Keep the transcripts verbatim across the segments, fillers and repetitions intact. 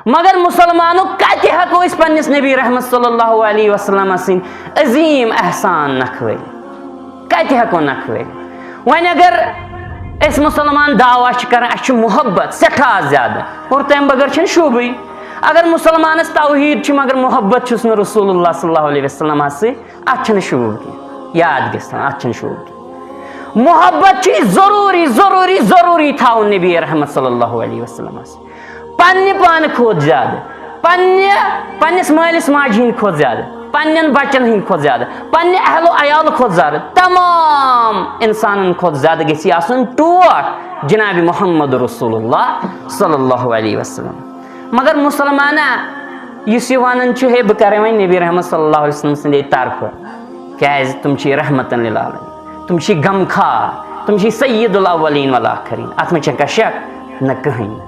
مگر مسلمانو، کتہِ ہٮ۪کو أسۍ پننِس نبی رحمت صلی اللہ علیہ وسلم سٕنٛدۍ عظیٖم احسان نکھوٲوِتھ؟ کتہِ ہٮ۪کو نکھوٲوِتھ؟ وۄنۍ اگر أسۍ مسلمان دعویٰ چھِ کران، اَسہِ چھُ محبت سٮ۪ٹھاہ زیادٕ، اور تمہِ بغٲر چھُنہٕ شوٗبٕے۔ اگر مسلمانس توحیٖد چھُ مگر محبت چھُس نہٕ رسول اللہ صلی اللہ علیہ وسلمس سۭتۍ، اتھ چھُنہٕ شوٗب کینٛہہ۔ یاد گژھِ تھاوُن، اتھ چھُنہٕ شوٗب کینٛہہ۔ محبت چھُ ضروٗری، ضروٗری، ضروٗری تھاوُن نبی رحمت صلی اللہ علیہ وسلمس۔ پننہِ پانہٕ کھۄتہٕ زیادٕ، پننہِ، پننِس مٲلِس ماجہِ ہٕنٛدِ کھۄتہٕ زیادٕ، پننٮ۪ن بچن ہٕنٛدِ کھۄتہٕ زیادٕ، پننہِ اہل و عیال کھۄتہٕ زیادٕ، تمام انسانن کھۄتہٕ زیادٕ گژھِ یہِ آسُن ٹوٹھ جناب محمد رسول اللہ صلی اللہ علیہ وسلم۔ مگر مسلمانہ یُس یہِ ونان چھُ، ہے، بہٕ کرے وۄنۍ نبی رحمت صلی اللہ علیہ وسلم سٕنٛدے طرفہٕ، کیازِ تِم چھِ رحمتن للعالمین، تِم چھِ غمخار، تِم چھِ سید الاولین والآخرین، اتھ منٛز چھےٚ کانٛہہ شک؟ نہ کٕہٕنۍ۔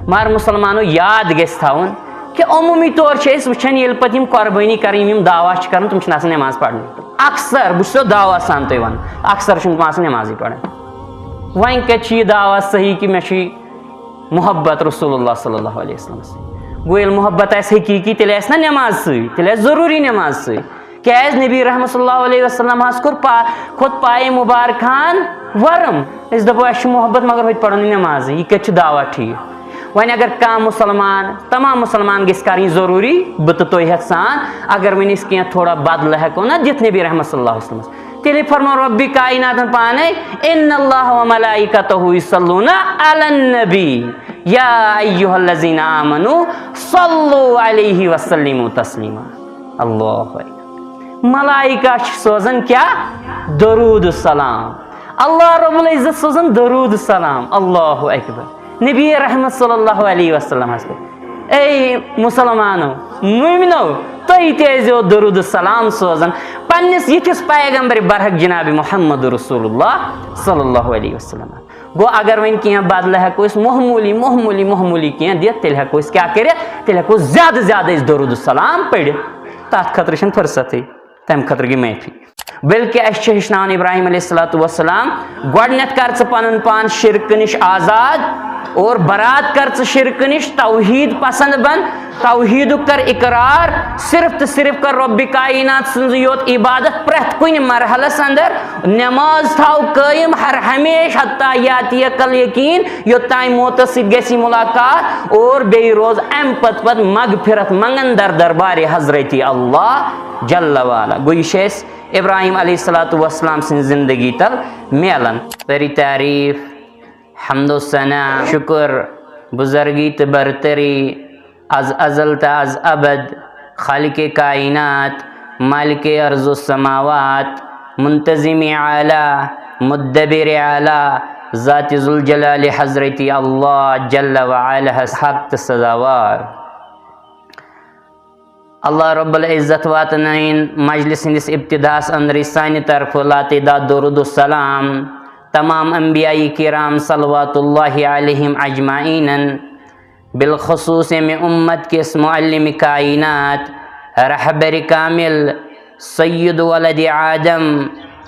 مگر مسلمانو، یاد گژھِ تھاوُن کہِ عموٗمی طور چھِ أسۍ وٕچھان، ییٚلہِ پتہٕ یِم قۄربٲنی کران، یِم، یِم دعویٰ چھِ کران، تِم چھِنہٕ آسان نٮ۪ماز پرنٕے۔ اکثر، بہٕ چھُسو دعویٰ سان تۄہہِ ونان، اکثر چھُنہٕ تِم آسان نٮ۪مازٕے پران۔ وۄنۍ کتہِ چھُ یہِ دعویٰ صحیح کہِ مےٚ چھُ محبت رسول اللہ صلی اللہ علیہ وسلم سۭتۍ؟ گوٚو، ییٚلہِ محبت آسہِ حقیٖقی، تیٚلہِ آسہِ نا نٮ۪ماز سۭتۍ، تیٚلہِ آسہِ ضروٗری نٮ۪ماز سۭتۍ۔ کیازِ؟ نبی رحمت صلی اللہ علیہ وسلم حظ کوٚر پا-، کھوٚت پایہِ مبارکہٕ ہن ورم۔ أسۍ دپو، اَسہِ چھُ محبت، مگر ہُتہِ پرو نہٕ نٮ۪مازٕے۔ یہِ کتہِ چھُ دعویٰ ٹھیٖک؟ وۄنۍ اگر کانٛہہ مسلمان، تمام مسلمان گژھِ کرٕنۍ ضروٗری، بہٕ تہٕ تُہۍ ہٮ۪تھ سان، اگر وۄنۍ أسۍ کینٛہہ تھوڑا بدلہٕ ہٮ۪کو نا دِتھ نبی رحمت صلی اللہ علیہ وسلمس، تیٚلہِ فرمو رب کائناتن پانے، ان اللہ و ملائکتہ یصلون علی النبی، یا ایھا الذین آمنوا صلوا علیہ وسلموا تسلیما۔ اللہ اکبر۔ ملائکہ چھِ سوزان کیٛاہ؟ درود و سلام۔ اللہ رب العزت سوزان درود و سلام۔ اللہ اکبر۔ نبی رحمت صلی اللہ علیہ وسلم ہس پٮ۪ٹھ۔ اے مسلمانو، مومنو، تُہۍ تہِ ٲسۍزیو درود و سلام سوزان پننِس یِتھِس پیغمبر برحق جناب محمد رسول اللہ صلی اللہ علیہ وسلم۔ گوٚو، اگر وۄنۍ کینٛہہ بدلہٕ ہٮ۪کو أسۍ معموٗلی، معموٗلی، معموٗلی کینٛہہ دِتھ، تیٚلہِ ہٮ۪کو أسۍ کیٛاہ کٔرِتھ؟ تیٚلہِ ہٮ۪کو زیادٕ زیادٕ أسۍ درود و سلام پٔرِتھ۔ تتھ خٲطرٕ چھَنہٕ فرصتٕے، تَمہِ خٲطرٕ گٔے معٲفی۔ بلکہِ اَسہِ چھِ ہیٚچھناوان ابراہیم علیہ الصلوۃ والسلام، گۄڈٕنٮ۪تھ کر ژٕ پنُن پان شرکہٕ نِش آزاد اور برات کر ژٕ شرکہٕ نِش، توحیٖد پسند بن، توحیٖدُک کر اقرار، صرف تہٕ صرف کر رۄبِ کائنات سٕنٛزٕے یوت عبادت پرٛٮ۪تھ کُنہِ مرحلس اندر، نماز تھاو قٲیِم ہر ہمیشہٕ حتیٰ یاتیک الیقین، یوٚتام موتس سۭتۍ گژھی ملاقات، اور بیٚیہِ روز امہِ پتہٕ پتہٕ مغفرت منگن در دربارِ حضرت اللہ جل وعلا۔ گوٚو، یہِ چھِ اَسہِ ابراہیم علیہ الصلوۃ والسلام سٕنٛزِ زندگی تل میلان۔ سٲری تعریٖف، حمد و ثنا، شُکر، بُزرگی تہٕ برتری از ازل تہٕ از ابد، خالق کائنات، مالک ارض و سماوات، منتظم اعلیٰ، مدبر اعلیٰ، ذات ذوالجلال حضرت اللہ جل وعلا ہس حق تہٕ سزاوار۔ اللہ رب العزت واتنٲیِن مجلس ہٕنٛدِس ابتداہس اندرٕے سانہِ طرفہٕ لاتعداد درود و سلام تمام انبیاء کرام صلوات اللہ علیہم اجمعینن، بالخصوص امہِ امت کِس معلم کائنات، رہبر کامل، سید ولد آدم،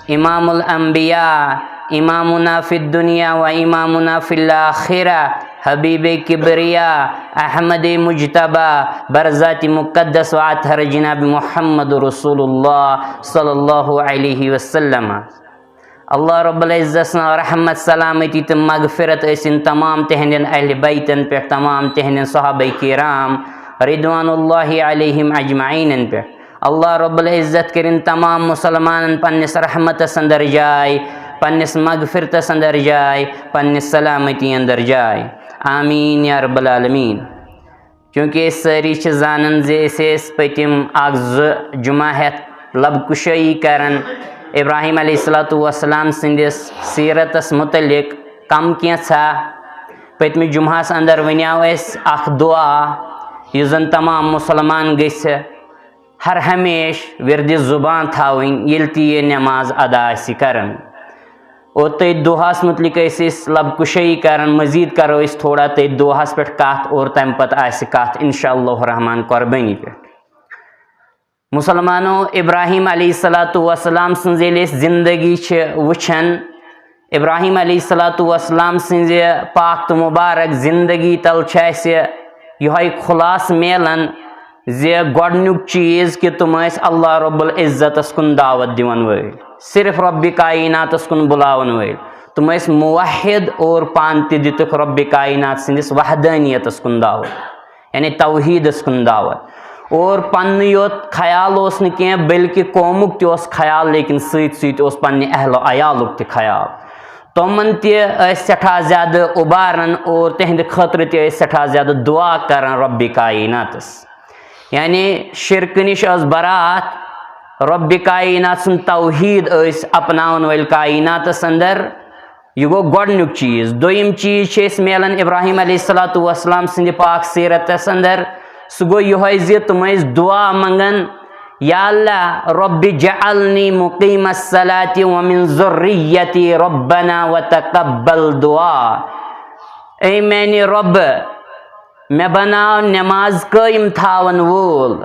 امام الانبیاء، امامنا فی الدنیا و امامنا فی الاخرہ، حبیب کبریا، احمد مجتبی، برذات مقدس و اطہر جناب محمد رسول اللہ صلی اللہ علیہ وسلم۔ اللہ رب العزت سٕنٛز رحمت، سلامتی تہٕ مغفرت ٲسِن تمام تِہنٛدٮ۪ن اہلِ بیتن پٮ۪ٹھ، تمام تِہنٛدٮ۪ن صحابہ کرام رضوان اللہ علیہم اجمعینن پٮ۪ٹھ۔ اللہ رب العزت کٔرِن تمام مسلمانن پننِس رحمتس اندر جاے، پننِس مغفرتس اندر جاے، پننِس سلامتی اندر جاے۔ آمین یا رب العالمین۔ چونکہ أسۍ سٲری چھِ زانان زِ أسۍ ٲسۍ پٔتِم اکھ زٕ جمعہ ہٮ۪تھ لب کُشٲیی کران ابراہیم علیہ الصلوۃ والسلام سٕنٛدِس سیرتس متعلق کم کینٛژھا۔ پٔتمہِ جمعہس اندر ونیاو اَسہِ اکھ دعا، یُس زن تمام مسلمان گژھِ ہر ہمیشہ ورد زبان تھاوٕنۍ، ییٚلہِ تہِ یہِ نماز ادا آسہِ کران۔ اور تٔتھۍ دۄہس متعلق ٲسۍ أسۍ لب کُشٲیی کران، مزید کرو أسۍ تھوڑا تٔتھۍ دۄہس پٮ۪ٹھ کتھ اور تمہِ پتہٕ آسہِ کتھ انشاء اللہ الرحمن قربٲنی پٮ۪ٹھ۔ مسلمانو، ابراہیم علیہ الصلوۃ والسلام سٕنٛز ییٚلہِ أسۍ زندگی چھِ وٕچھان، ابراہیم علیہ الصلوۃ والسلام سٕنٛزِ پاک تہٕ مبارک زندگی تل چھِ اَسہِ یِہوٚے خُلاصہٕ میلان زِ گۄڈٕنیُک چیٖز کہِ تِم ٲسۍ اللہ رب العزتس کُن دعوت دِوان وٲلۍ، صرف رب کائناتس کُن بُلاون وٲلۍ۔ تِم ٲسۍ موحد اور پانہٕ تہِ دِتُکھ رب کائنات سٕنٛدِس وحدانیتس کُن دعوت، یعنی توحیدس کُن دعوت۔ اور پننُے یوت خیال اوس نہٕ کینٛہہ، بلکہِ قومُک تہِ اوس خیال، لیکن سۭتۍ سۭتۍ اوس پننہِ اہل و عیالُک تہِ خیال۔ تِمن تہِ ٲسۍ سٮ۪ٹھاہ زیادٕ اُباران اور تِہنٛدِ خٲطرٕ تہِ ٲسۍ سٮ۪ٹھاہ زیادٕ دُعا کران رۄبِ کائناتس۔ یعنی شرکہٕ نِش ٲس برات، رۄبِ کائنات سُنٛد توحیٖد ٲسۍ اپناون وٲلۍ کائناتس اندر۔ یہِ گوٚو گۄڈٕنیُک چیٖز۔ دوٚیِم چیٖز چھِ أسۍ میلان ابراہیم علیہ الصلوۃ والسلام سٕنٛدِ پاک سیٖرتس اندر۔ سُہ گوٚو یِہوٚے زِ تِم ٲسۍ دُعا منٛگان، یا اللہ، رب جعلنی مقیم الصلاۃ ومن ذریتی، ربنا وتقبل دعا۔ اے میانہِ رۄبہٕ، مےٚ بناو نماز قٲیِم تھاون وول۔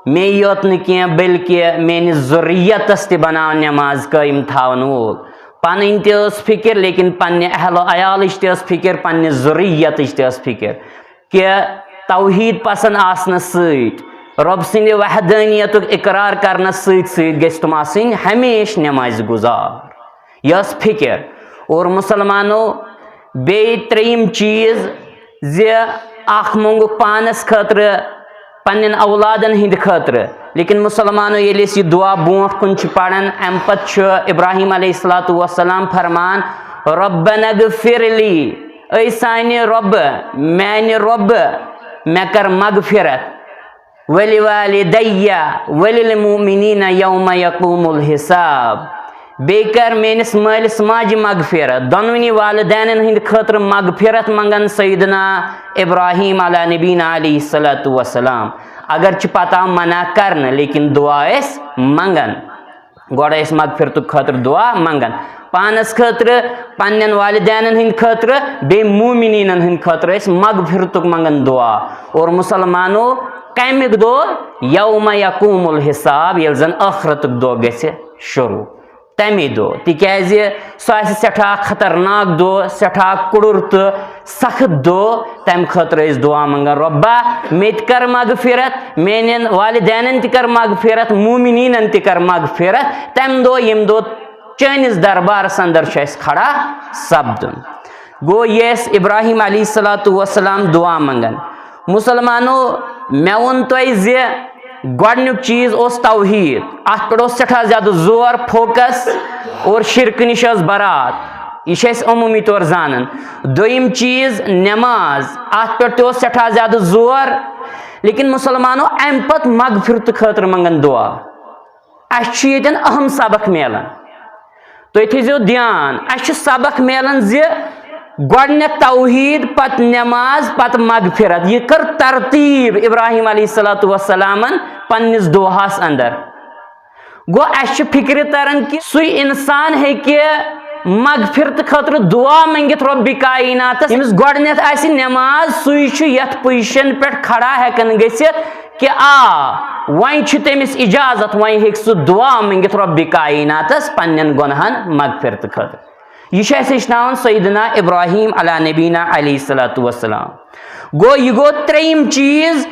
مے یوت نہٕ کینٛہہ، بلکہِ میٲنِس ذُریتس تہِ بناو نماز قٲیِم تھاون وول۔ پنٕنۍ تہِ ٲس فکر، لیکن پننہِ اہل و عیالٕچ تہِ ٲس فکر، پننہِ ذُریتٕچ تہِ ٲس فکر۔ کہِ توحیٖد پسند آسنہٕ سۭتۍ، رۄب سٕنٛدِ وحدانیتُک اقرار کرنس سۭتۍ سۭتۍ گژھِ تِم آسٕنۍ ہمیشہِ نمازِ گُزار۔ یہِ ٲس فکر۔ اور مسلمانو، بیٚیہِ ترٛیٚیِم چیٖز زِ اکھ مۄنٛگُکھ پانس خٲطرٕ، پننٮ۪ن اولادن ہٕنٛدِ خٲطرٕ۔ لیکن مسلمانو، ییٚلہِ أسۍ یہِ دُعا برونٛٹھ کُن چھِ پران، امہِ پتہٕ چھُ ابراہیم علیہ الصلوۃ والسلام فرمان، ربنا اغفر لی، اے سانہِ رۄبہٕ، میانہِ رۄبہٕ، مےٚ کر مغفرت، ولوالدی وللمؤمنین یوم یقوم الحساب۔ بیٚیہِ کر میٲنِس مٲلِس ماجہِ مغفرت، دۄنوٕنی والدینن ہٕنٛدِ خٲطرٕ مغفرت منٛگان سیدنا ابراہیم علیٰ نبینا علیہ الصلوۃ والسلام۔ اگر چھِ پتہ منع کرنہٕ، لیکن دعا ٲسۍ منٛگان۔ گۄڈٕ ٲسۍ مغفرتُک خٲطرٕ دعا منٛگان، پانس خٲطرٕ، پننٮ۪ن والدینن ہٕنٛدِ خٲطرٕ، بیٚیہِ مومنیٖنن ہٕنٛدِ خٲطرٕ ٲسۍ مغفرتُک منٛگان دعا۔ اور مسلمانو، کمیُک دۄہ؟ یوم یقوم الحساب، ییٚلہِ زن ٲخرتُک دۄہ گژھِ شروع۔ تمے دۄہ، تِکیازِ سُہ آسہِ سٮ۪ٹھاہ خطرناک دۄہ، سٮ۪ٹھاہ کُڑُر تہٕ سخت دۄہ۔ تمہِ خٲطرٕ ٲسۍ دعا منٛگان، رۄبا، مےٚ تہِ کر مغفرت، میانٮ۪ن والدینن تہِ کر مغفرت، مومنیٖنن تہِ کر مغفرت۔ تمہِ دۄہ، ییٚمہِ دۄہ چٲنِس دربارس اندر چھُ اَسہِ کھڑا سپدُن۔ گوٚو، یہِ ٲسۍ ابراہیم علیہ الصلوۃ والسلام دعا منٛگان۔ مسلمانو، مےٚ ووٚن تۄہہِ زِ گۄڈٕنیُک چیٖز اوس توحیٖد، اَتھ پٮ۪ٹھ اوس سٮ۪ٹھاہ زیادٕ زور، فوکس، اور شرکہٕ نِش ٲس برات۔ یہِ چھِ أسۍ عموٗمی طور زانان۔ دوٚیِم چیٖز نٮ۪ماز، اَتھ پٮ۪ٹھ تہِ اوس سٮ۪ٹھاہ زیادٕ زور۔ لیکن مسلمانو، اَمہِ پتہٕ مغفرتہٕ خٲطرٕ منٛگان دُعا۔ اَسہِ چھُ ییٚتٮ۪ن اہم سبق میلان۔ تُہۍ تھٲیزیو دیان، اَسہِ چھُ سبق میلان زِ گۄڈٕنٮ۪تھ توحیٖد، پتہٕ نٮ۪ماز، پتہٕ مغفرت۔ یہِ کٔر ترتیٖب ابراہیم علیہ الصلوۃ والسلامن پننِس دُعاہس اندر۔ گوٚو، اَسہِ چھُ فِکرِ تران کہِ سُے اِنسان ہیٚکہِ مغفرت خٲطرٕ دُعا مٔنگِتھ رۄبِ کائناتس، ییٚمِس گۄڈٕنٮ۪تھ آسہِ نٮ۪ماز، سُے چھُ یتھ پُزیشن پٮ۪ٹھ کھڑا ہٮ۪کان گٔژھِتھ کہِ آ، وۄنۍ چھُ تٔمِس اجازت، وۄنۍ ہیٚکہِ سُہ دُعا مٔنگِتھ رۄبِ کائناتس پننٮ۪ن گۄنہن مغفرت خٲطرٕ۔ یہِ چھُ اَسہِ ہیٚچھناوان سیدنا ابراہیم علیٰ نبینا علیہ الصلوۃ والسلام۔ گوٚو، یہِ گوٚو ترٛیٚیِم چیٖز،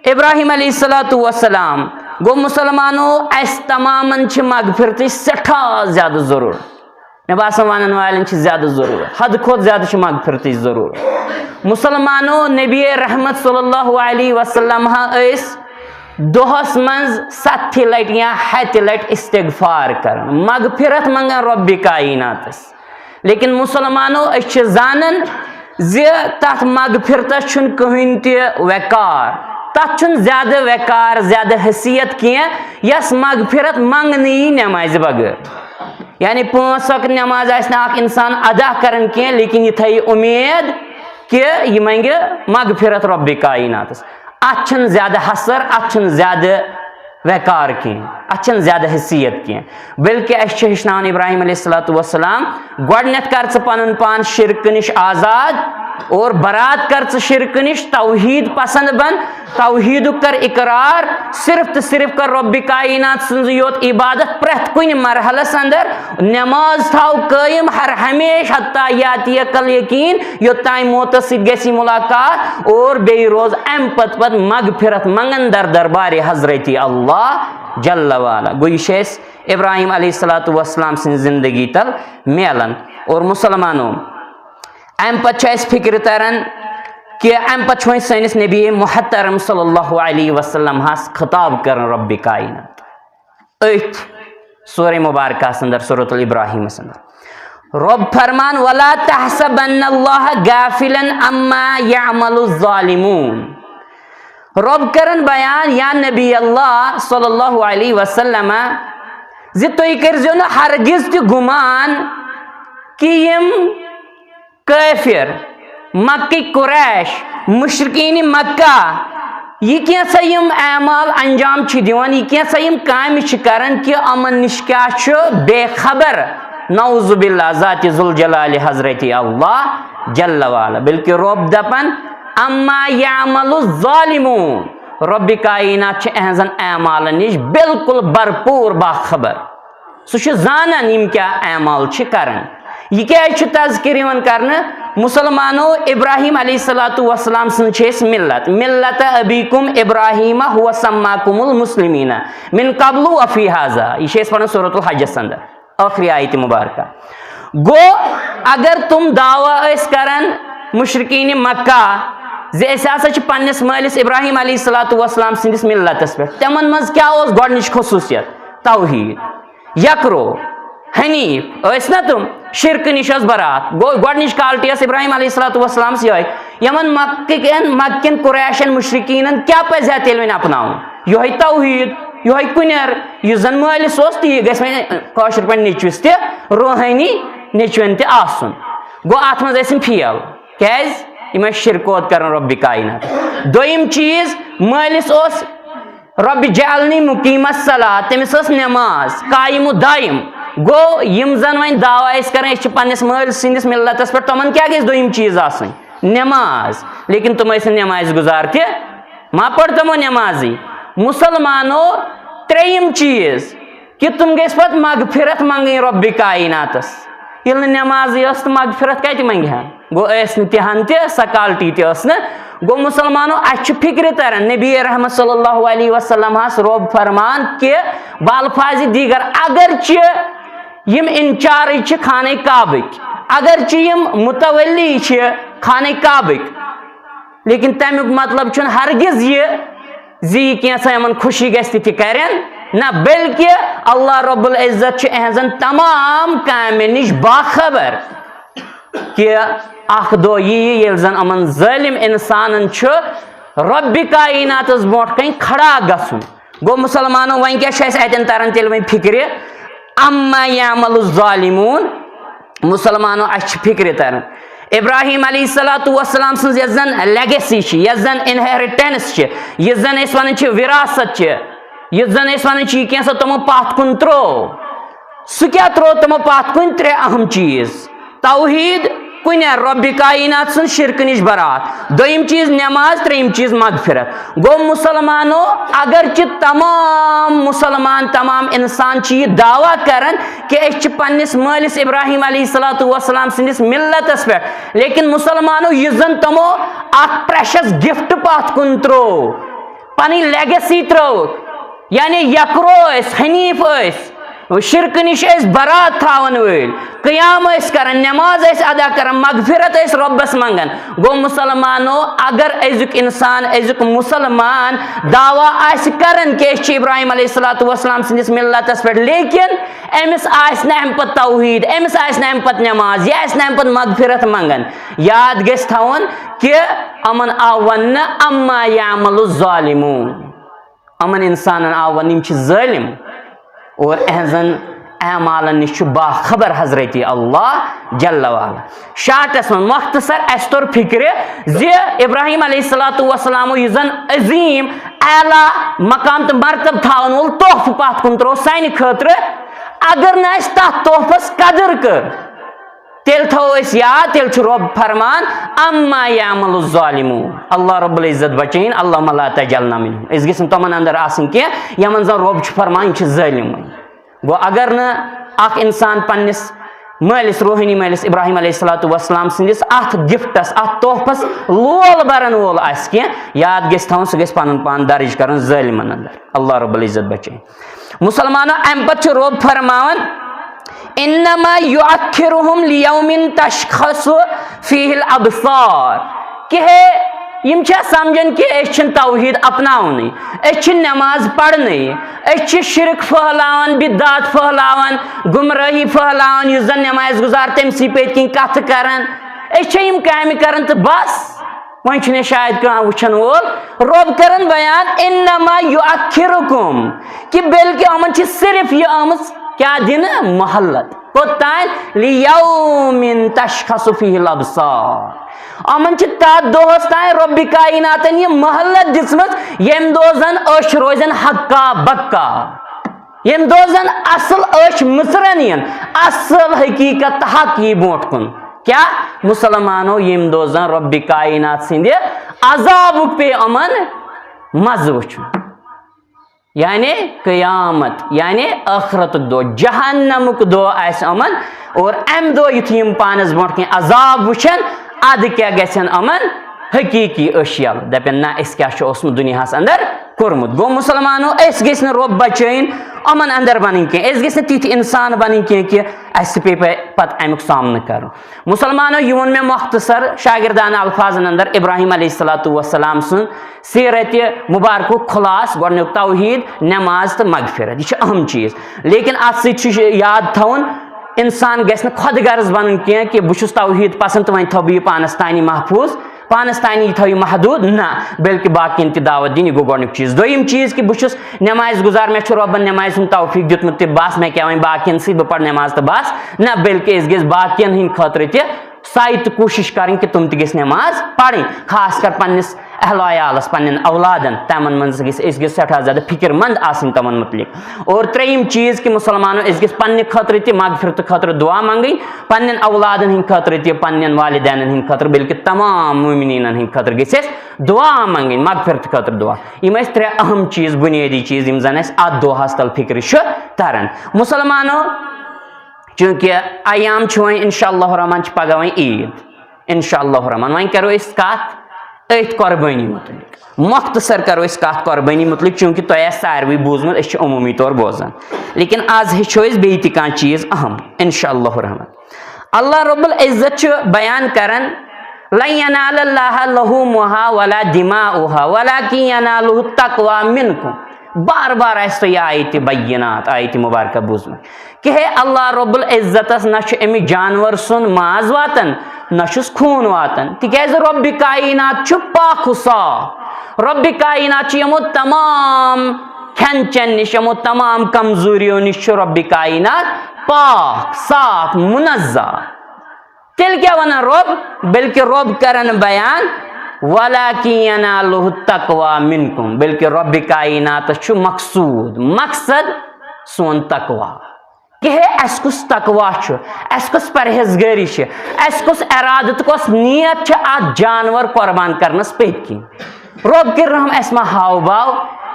ابراہیم علیہ الصلوۃ والسلام۔ گوٚو، مسلمانو، اَسہِ تمامن چھِ مغفرتٕچ سٮ۪ٹھاہ زیادٕ ضروٗرت۔ مےٚ باسان، ونن والٮ۪ن چھِ زیادٕ ضروٗرت، حد کھۄتہٕ زیادٕ چھِ مغفرتٕچ ضروٗرت۔ مسلمانو، نبی رحمت صلی اللہ علیہ وسلم ہا ٲسۍ دۄہس منٛز ستہِ لٹہِ یا ہتہِ لٹہِ استغفار کران، مغفرت منٛگان رۄبِ کائناتس۔ لیکن مسلمانو، أسۍ چھِ زانان زِ تتھ مغفرتس چھُنہٕ کٕہٕنۍ تہِ وقار، تتھ چھُنہٕ زیادٕ وقار، زیادٕ حیثیت کینٛہہ، یۄس مغفرت منٛگنہٕ یی نمازِ بغٲر۔ یعنی پانٛژھ وقت نماز آسہِ نہٕ اکھ انسان ادا کران کینٛہہ، لیکن یہِ تھایہِ اُمید کہِ یہِ منٛگہِ مغفرت رۄبِ کائناتس۔ اتھ چھُنہٕ زیادٕ حصر، اتھ چھُنہٕ زیادٕ وقار کینٛہہ، اتھ چھنہٕ زیادٕ حیثیت کینٛہہ، بلکہ اسہِ چھُ ہیٚچھناوان ابراہیم علیہ الصلوۃ والسلام، گۄڈٕنیتھ کر ژٕ پنُن پان شرکہٕ نِش آزاد اور برات کر ژٕ شرکہٕ نِش، توحید پسند بن، توحیدُک کر اقرار، صرف تہٕ صرف کر رۄبِ کائنات سٕنٛزٕے یوت عبادت پرٛٮ۪تھ کُنہِ مرحلس اندر، نماز تھاو قٲیِم ہر ہمیشہ حتیٰ یاتیک الیقین، یوٚتام موتس سۭتۍ گژھی ملاقات، اور بیٚیہِ روز امہِ پتہٕ پتہٕ مغفرت منگن در دربارِ حضرت اللہ جل وعلا۔ گوٚو یہِ چھُ اَسہِ ابراہیم علیہ الصلوۃ والسلام سٕنٛزِ زندگی تل میلان۔ اور مسلمانو، امہِ پتہٕ چھُ اَسہِ فکرِ تران کہِ امہِ پتہٕ چھُ وۄنۍ سٲنِس نبی محترم صلی اللہ علیہ وسلم ہس خطاب کران رۄبِ کائنات۔ أتھۍ سورہ مبارکہ اندر، سورۃ الابراہیم اندر، رۄب فرمان، "ولا تحسبن اللہ غافلا عما یعمل الظالمون۔" رۄب کرن بیان، یا نبی اللہ صلی اللہ علیہ وسلم، زِ تُہۍ کٔرزیو نہٕ ہرگز تہِ گُمان کہِ یِم کٲفر، مکٕکۍ قریش، مشرکین مکہ، یہِ کینٛژھا یِم اعمال انجام چھِ دِوان، یہِ کینٛژھا یِم کامہِ چھِ کران کہِ یِمن نِش کیٛاہ چھُ بے خبر، نعوذ باللہ، ذات ذوالجلال حضرت اللہ جل وعلا۔ بلکہ رۄب دپان، "اما یعمل الظالمون"، رۄبِ کائنات چھِ اہنزن اعمالن نِش بالکل بھرپور باخبر۔ سُہ چھُ زانان یِم کیٛاہ اعمال چھِ کران۔ یہِ کیٛازِ چھُ تذکر یِوان کرنہٕ؟ مسلمانو، ابراہیم علیہ الصلوۃ والسلام سٕنٛز چھِ أسۍ ملت، ملت ابیکم ابراہیم ہو سماکم المسلمین من قبل و فی ہذا۔ یہِ چھِ أسۍ پران سورۃ الحجس اندر، ٲخری آیت مبارکہ۔ گوٚو، اگر تِم دعویٰ ٲسۍ کران مشرکین مکہ زِ أسۍ ہسا چھِ پننِس مٲلِس ابراہیم علیہ الصلوۃ والسلام سٕنٛدِس ملتس پٮ۪ٹھ، تِمن منٛز کیٛاہ اوس گۄڈنِچ خصوٗصیت؟ توحید، یکرو، حنیف ٲسۍ نا تِم، شرکہٕ نِش ٲس برات۔ گوٚو، گۄڈنِچ quality ٲس ابراہیم علیہ الصلوۃ والسلامس یِہوٚے۔ یِمن مکہٕ کٮ۪ن، مکہٕ کٮ۪ن قریشن، مشرکینن کیٛاہ پزِ ہا تیٚلہِ وۄنۍ اپناوُن؟ یِہوٚے توحید، یِہوٚے کُنٮ۪ر، یُس زن مٲلِس اوس، تی گژھِ وۄنۍ کٲشِر پٲٹھۍ نیٚچوِس تہِ روحٲنی نیٚچوٮ۪ن تہِ آسُن۔ گوٚو، اتھ منٛز ٲسۍ یِم فیل۔ کیٛازِ؟ یِم ٲسۍ شرک اوت کران رۄبِ کائنات۔ دوٚیِم چیٖز، مٲلِس اوس رب جعلنی مقیم الصلاۃ، تٔمِس ٲس نماز قائم و دائم۔ گوٚو، یِم زن وۄنۍ دعویٰ ٲسۍ کران، أسۍ چھِ پننِس مٲلۍ سٕنٛدِس ملتس پٮ۪ٹھ، تِمن کیٛاہ گژھِ دوٚیِم چیٖز آسٕنۍ؟ نماز۔ لیکن تِم ٲسۍ نہٕ نمازِ گُزار تہِ، ما پٔر تِمو نمازٕے۔ مسلمانو، ترٛیٚیِم چیٖز کہِ تِم گٔژھۍ پتہٕ مغفرت منگٕنۍ رۄبِ کائناتس۔ ییٚلہِ نہٕ نمازٕے ٲس تہٕ مغفرت کتہِ منگہِ ہن؟ گوٚو، ٲس نہٕ تِہن تہِ سۄ quality تہِ ٲس نہٕ۔ گوٚو، مسلمانو، اسہِ چھِ فکرِ تران نبی رحمت صلی اللہ علیہ وسلم ہس رۄب فرمان کہِ بالفاظِ دیگر، اگرچہِ یِم in charge چھِ خانہ کعبٕکۍ، اگرچہِ یِم متولی چھِ خانہ کعبٕکۍ، لیکن تمیُک مطلب چھُنہٕ ہرگز یہِ زِ یہِ کینٛژھا یِمن خوشی گژھِ تہِ تہِ کرن، نہ، بلکہِ اللہ رب العزت چھُ اہنزن تمام کامٮ۪ن نِش باخبر۔ کہِ اکھ دۄہ یی ییٚلہِ زن یِمن ظٲلم انسانن چھُ رۄبِ کائناتس برونٛٹھ کنہِ کھڑا گژھُن۔ گوٚو مسلمانو، وۄنۍ کیٛاہ چھُ اَسہِ اَتٮ۪ن تران تیٚلہِ وۄنۍ فِکرِ؟ اما یعمل الظالمون۔ مسلمانو، اَسہِ چھِ فِکرِ تران ابراہیم علیہ الصلوۃ والسلام سٕنٛز یۄس زن legacy چھِ، یۄس زن inheritance چھِ، یُس زن أسۍ ونان چھِ وراثت چھِ، یُس زن أسۍ ونان چھِ، یہِ کینٛژھا تِمو پتھ کُن ترٛوو۔ سُہ کیٛاہ ترٛوو تِمو پتھ کُن؟ ترٛےٚ اہم چیٖز۔ توحید، کُنہِ رۄبِ کائنات سٕنٛز شرکہٕ نِش برات۔ دوٚیِم چیٖز نماز، ترٛیٚیِم چیٖز مغفرت۔ گوٚو مسلمانو، اگرچہِ تمام مسلمان، تمام انسان چھِ یہِ دعویٰ کران کہِ أسۍ چھِ پننِس مٲلِس ابراہیم علیہ الصلوۃ والسلام سٕنٛدِس ملتس پٮ۪ٹھ، لیکن مسلمانو، یُس زن تِمو اکھ precious gift پتھ کُن ترٛوو، پنٕنۍ legacy ترٛٲوٕکھ، یعنی یکرو ٲسۍ، حنیف ٲسۍ، شرکہٕ نِش ٲسۍ برات تھاون وٲلۍ، قیام ٲسۍ کران، نماز ٲسۍ ادا کران، مغفرت ٲسۍ رۄبس منگان۔ گوٚو مسلمانو، اگر أزیُک انسان، أزیُک مسلمان دعویٰ آسہِ کران کہِ أسۍ چھِ ابراہیم علیہ الصلوۃ والسلام سٕنٛدِس ملتس پٮ۪ٹھ، لیکن أمِس آسہِ نہٕ امہِ پتہٕ توحید، أمِس آسہِ نہٕ امہِ پتہٕ نماز، یا آسہِ نہٕ امہِ پتہٕ مغفرت منگان، یاد گژھِ تھاوُن کہِ یِمن آو وننہٕ، اما یعمل الظالمون۔ یِمن انسانن آو وننہٕ، یِم چھِ ظٲلم اور اہنزن اعمالن نِش چھُ باخبر حضرت اللہ جل وعلا۔ شارٹس منٛز مختصر اسہِ توٚر فکرِ زِ ابراہیم علیہ الصلوۃ والسلامو یُس زن عظیم اعلیٰ مقام تہٕ مرتبہٕ تھاون وول تحفہٕ پتھ کُن ترٛوو سانہِ خٲطرٕ، اگر نہٕ اَسہِ تتھ تحفس قدر کٔر، تیٚلہِ تھاوو أسۍ یاد، تیٚلہِ چھُ رۄب فرمان، "اما یعمل الظالمون"، اللہ رب العزت بچٲیِن، "اللہم لا تجعلنا منہم"، أسۍ گٔژھۍ نہٕ تِمن اندر آسٕنۍ کینٛہہ یِمن زن رۄب چھُ فرمان یِم چھِ ظٲلمٕے۔ گوٚو، اگر نہٕ اکھ انسان پننِس مٲلِس، روحٲنی مٲلِس ابراہیم علیہ الصلوۃ والسلام سٕنٛدِس اتھ گفٹس، اتھ تحفس لول برن وول آسہِ کینٛہہ، یاد گژھِ تھاوُن، سُہ گژھِ پنُن پان درج کرُن ظٲلمن اندر۔ اللہ رب العزت بچٲیِن۔ مسلمانو، امہِ پتہٕ چھُ رۄب فرماوان، "انما یؤخرہم لیوم تشخص فیہ الابصار"۔ کہ ہے، یِم چھا سمجھان کہ أسۍ چھِنہٕ توحید اپناونٕے، أسۍ چھِ نماز پرنٕے، أسۍ چھِ شرک پھٔہلاوان، بدعات پھٔہلاوان، گمراہی پھٔہلاوان، یُس زن نماز گزار تٔمۍ سٕے پٔتۍ کِنۍ کتھٕ کران، أسۍ چھِ یِم کامہِ کران تہٕ بس۔ وۄنۍ چھُنہٕ شاید کانٛہہ وٕچھن وول۔ رۄب کرن بیان، "انما یؤخرکم"، کہ بلکہ یِمن چھِ صرف یہِ آمٕژ کیٛاہ دِنہٕ؟ مہلت۔ کوٚت تام؟ "لیوم تشخص فیہ الابصار"۔ یِمن چھِ تتھ دۄہس تام رۄبِ کایناتن یہِ مہلت دِژمٕژ، ییٚمہِ دۄہ زن أچھ روزن حقا بکا۔ ییٚمہِ دۄہ زن اصل أچھ مٕژرن یِن، اصل حقیقت تہٕ حق یی برونٛٹھ کُن۔ کیٛاہ؟ مسلمانو، ییٚمہِ دۄہ زن رۄبِ کاینات سٕنٛدِ عذابُک پیٚیہِ یِمن مزٕ وٕچھُن۔ یعنی قیامت، یعنی ٲخرتُک دۄہ، جہنمُک دۄہ آسہِ یِمن۔ اور امہِ دۄہ یُتھُے یِم پانس برونٛٹھ کِنۍ عذاب وٕچھن، ادٕ کیٛاہ گژھن یِمن؟ حقیقی أچھ یَلہٕ، دَپن، "نہ، اَسہِ کیٛاہ چھُ اوسمُت دُنیاہَس اندر کوٚرمُت؟" گوٚو، مسلمانو، أسۍ گٔژھۍ نہٕ رۄب بچٲیِن یِمَن اندر بَنٕنۍ کینٛہہ، أسۍ گٔژھۍ نہٕ تِتھۍ اِنسان بَنٕنۍ کینٛہہ کہ اَسہِ پیٚیہِ پَ-، پَتہٕ اَمیُک سامنہٕ کَرُن۔ مسلمانو، یہِ ووٚن مےٚ مۄختصر شاگردانہٕ الفاظن اندر ابراہیم علیہ الصلوۃ والسلام سُنٛد سیرتِ مبارکُک خلاصہٕ، گۄڈٕنیُک توحید، نماز تہٕ مغفرت۔ یہِ چھُ اہم چیٖز۔ لیکن اَتھ سۭتۍ چھُ یاد تھاوُن، انسان گژھِ نہٕ خۄد غرض بنُن کینٛہہ کہ بہٕ چھُس توحید پسند تہٕ وۄنۍ تھاوٕ بہٕ یہِ پانس تانی محفوظ، پانس تانی یہِ تھاوٕ یہِ محدود، نہ، بلکہ باقین تہِ دعوت دِنۍ، یہِ گوٚو گۄڈنیُک چیٖز۔ دوٚیِم چیٖز کہ بہٕ چھُس نمازِ گُزار، مےٚ چھُ رۄبن نمازِ ہُنٛد توفیق دیُتمُت تہٕ بس، مےٚ کیٛاہ وۄنۍ باقین سۭتۍ، بہٕ پرٕ نماز تہٕ بس، نہ، بلکہ أسۍ گٔژھۍ باقین ہٕنٛدِ خٲطرٕ تہِ سعی تہٕ کوٗشِش کرٕنۍ کہ تِم تہِ گٔژھۍ نماز پرٕنۍ، خاص کر پننِس اہل و عیالس، پننٮ۪ن اولادن، تِمن منٛز گٔژھۍ أسۍ گٔژھۍ سٮ۪ٹھاہ زیادٕ فکر مند آسٕنۍ تِمن متعلق۔ اور ترٛیٚیِم چیٖز کہ مسلمانو، أسۍ گٔژھۍ پننہِ خٲطرٕ تہِ مغفرت خٲطرٕ دعا منٛگٕنۍ، پننٮ۪ن اولادن ہٕنٛدِ خٲطرٕ تہِ، پننٮ۪ن والدینن ہٕنٛدِ خٲطرٕ، بلکہ تمام مومنینن ہٕنٛدِ خٲطرٕ گٔژھۍ أسۍ دعا منٛگٕنۍ، مغفرت خٲطرٕ دعا۔ یِم ٲسۍ ترٛےٚ اہم چیٖز، بنیٲدی چیٖز، یِم زن اَسہِ اتھ دۄہس تل فکرِ چھُ تران۔ مسلمانو، چونکہ ایام چھُ وۄنۍ، انشاءاللہ الرحمن، چھِ پگاہ وۄنۍ عید۔ انشاءاللہ الرحمن، وۄنۍ کرو أسۍ کتھ أتھۍ قۄربٲنی متعلق۔ مختصر کرو أسۍ کتھ قۄربٲنی متعلق، چونکہ تۄہہِ آسہِ ساروٕے بوٗزمُت، أسۍ چھِ عموٗمی طور بوزان۔ لیکن آز ہیٚچھو أسۍ بیٚیہِ تہِ کانٛہہ چیٖز اہم، انشاءاللہ الرحمن۔ اللہ رب العزت چھُ بیان کران، "لن ینال اللہ لحومها ولا دماؤها ولکن ینالہ التقوی منکم۔" بار بار آسہِ تۄہہِ یہِ آیتِ بینات، آیتِ مبارکہ بوٗزمٕژ۔ کہ ہے، اللہ رب العزتس نہ چھُ أمِس جانور سُنٛد ماز واتان، نہ چھُس خوٗن واتان، تِکیازِ رۄبِ کاینات چھُ پاک و صاف۔ رۄبِ کاینات چھُ یِمو تمام کھٮ۪ن چٮ۪ن نِش، یِمو تمام کمزوریو نِش چھُ رۄبِ کاینات پاک، صاف، منزہ۔ تیٚلہِ کیٛاہ وَنان رۄب؟ بلکہِ رۄب کرن بیان، "ولکن ینالہ التقوی منکم"، بلکہِ رۄبِ کایناتس چھُ مقصوٗد، مقصد سون تقوی۔ کہ ہے، اَسہِ کُس تقوی چھُ، اَسہِ کُس پرہیزگٲری چھِ، اَسہِ کُس ارادٕ تہٕ کۄس نیت چھِ اَتھ جانور قۄربان کرنس پٔتۍ کِنۍ؟ رۄب کٔرِنۍ رحم، اَسہِ ما ہاو باو؟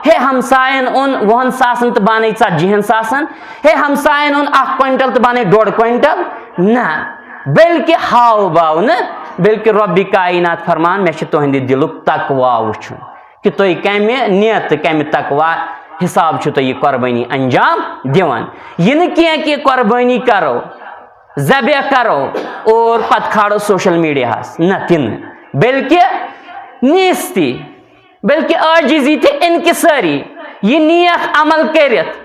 ہے، ہمساین اوٚن وُہن ساسن تہٕ بنے ژتجی ہن ساسن، ہے، ہمساین اوٚن اکھ کوینٹل تہٕ بنے ڈۄڈ کوینٹل؟ نہ، بلکہِ ہاو باو نہٕ، بلکہِ رۄبِ کاینات فرمان، مےٚ چھُ تُہنٛدِ دِلُک تقوی وٕچھُن۔ کہ تُہۍ کمہِ نیت تہٕ کمہِ تقوی حساب چھِو تُہۍ یہِ قۄربٲنی انجام دِوان۔ یہِ نہٕ کینٛہہ کہ قۄربٲنی کرو، ذبح کرو اور پتہٕ کھالو سوشل میڈیاہس، نہ تہِ نہٕ، بلکہ نیستی، بلکہ عاجزی تہٕ انکسٲری، یہِ نیک عمل کٔرِتھ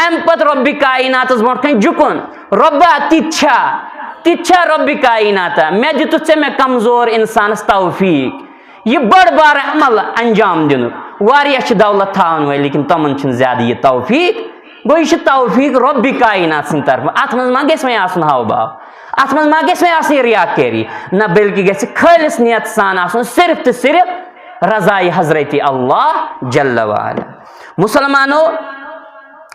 امہِ پتہٕ رۄبِ کایناتس برونٛٹھ کنہِ جُکُن، "رۄبا، تِتہِ چھا، تِتہِ چھا رۄبِ کایناتا؟ مےٚ دِتُتھ ژےٚ مےٚ کمزور انسانس توفیق، یہِ بٔڑ بار عمل انجام دِنُک۔ واریاہ چھِ دولت تھاون وٲلۍ، لیکن تِمن چھُنہٕ زیادٕ یہِ توفیق۔" گوٚو، یہِ چھُ توفیق رۄبِ کاینات سٕنٛدِ طرفہٕ۔ اتھ منٛز ما گژھِ وۄنۍ آسُن ہاو باو؟ اتھ منٛز ما گژھِ وۄنۍ آسٕنۍ ریاکٲری؟ نہ، بلکہِ گژھِ خٲلص نیت سان آسُن، صرف تہٕ صرف رضایہِ حضرت اللہ جل وعلا۔ مسلمانو،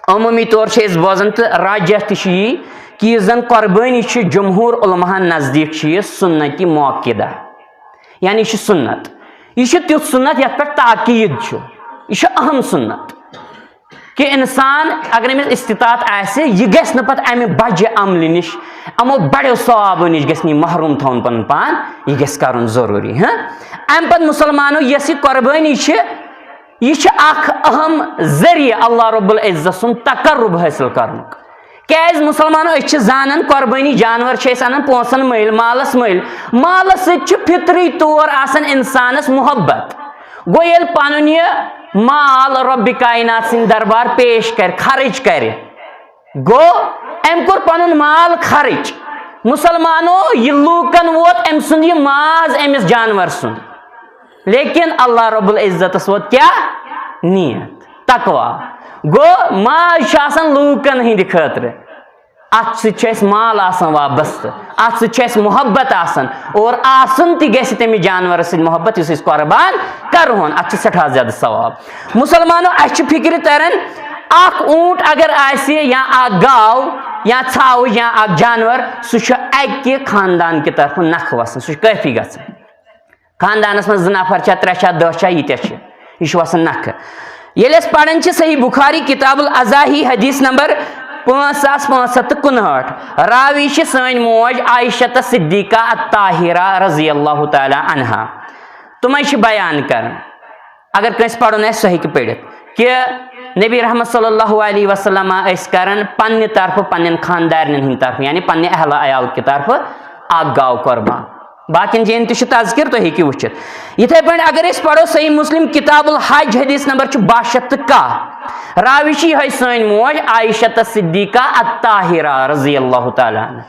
عمومی طور چھِ أسۍ بوزان تہٕ راجح تہِ چھُ یی کہِ یُس زن قۄربٲنی چھِ، جمہوٗر علماہن نزدیٖک چھِ یہِ سنت مؤکدہ، یعنی یہِ چھُ سنت۔ یہِ چھُ تیُتھ سنت یتھ پٮ۪ٹھ تاکید چھُ، یہِ چھُ اہم سنت۔ کہِ انسان اگر أمِس استطاعت آسہِ، یہِ گژھِ نہٕ پتہٕ امہِ بجہِ عملہِ نِش، یِمو بڑیو ثوابو نِش گژھِ نہٕ یہِ محروم تھاوُن پنُن پان، یہِ گژھِ کرُن ضروٗری۔ ہاں، امہِ پتہٕ مسلمانو یۄس یہِ قۄربٲنی چھِ، یہِ چھِ اکھ اہم ذٔریعہٕ اللہ رب العزت سُنٛد تقرب حٲصِل کرنُک۔ کیازِ مسلمانو، أسۍ چھِ زانان قۄربٲنی جانور چھِ أسۍ انان پونٛسن مٔلۍ، مالس مٔلۍ۔ مالس سۭتۍ چھُ فطری طور آسان انسانس محبت۔ گوٚو ییٚلہِ پنُن یہِ مال رۄبِ کاینات سٕنٛدِ دربار پیش کرِ، خرٕچ کرِ، گوٚو أمۍ کوٚر پنُن مال خرٕچ۔ مسلمانو، یہِ لوٗکن ووت أمۍ سُنٛد یہِ ماز أمِس جانور سُنٛد، لیکن اللہ رب العزتس ووت کیٛاہ؟ نیت، تقویٰ۔ گوٚو ماز چھُ آسان لوٗکن ہٕنٛدِ خٲطرٕ۔ اتھ سۭتۍ چھُ اَسہِ مال آسان وابستہٕ، اتھ سۭتۍ چھُ اَسہِ محبت آسان، اور آسُن تہِ گژھِ تٔمِس جانورس سۭتۍ محبت یُس أسۍ قۄربان کرہون۔ اتھ چھُ سٮ۪ٹھاہ زیادٕ ثواب۔ مسلمانو، اَسہِ چھِ فکرِ تران، اکھ اوٗنٹ اگر آسہِ یا اکھ گاو یا ژھاوٕج یا اکھ جانور، سُہ چھُ اکہِ خاندان کہِ طرفہٕ نکھٕ وسان، سُہ چھُ کٲفی گژھان۔ خاندانس منٛز زٕ نفر چھا، ترٛےٚ چھا، دَہ چھا، ییٖتیٛاہ چھِ، یہِ چھُ وسان نکھٕ۔ ییٚلہِ أسۍ پران چھِ صحیح بخاری کتاب الاضاحی حدیث نمبر پانٛژھ ساس پانٛژھ ہتھ تہٕ کُنہٲٹھ، راوی چھِ سٲنۍ موج عائشہ صدیقہ الطاہرہ رضی اللہ تعالیٰ عنہا۔ تِمے چھِ بیان کران، اگر کٲنٛسہِ پرُن آسہِ سُہ ہیٚکہِ پٔرِتھ، کہِ نبی رحمت صلی اللہ علیہ وسلم ٲسۍ کران پننہِ طرفہٕ، پننٮ۪ن خاندارنٮ۪ن ہٕنٛدِ طرفہٕ، یعنی پننہِ اہل عیال کہِ طرفہٕ اکھ گاو قۄربان۔ باقین جاین تہِ چھُ تذکر، تُہۍ ہیٚکِو وٕچھِتھ۔ یِتھے پٲٹھۍ اگر أسۍ پرو صحیح مسلم کتاب الحج حدیث نمبر چھُ باہ شیٚتھ تہٕ کاہ، راوی چھِ یِہوٚے سٲنۍ موج عائشہ صدیقہ الطاہرہ رضی اللہ تعالیٰ عنہا۔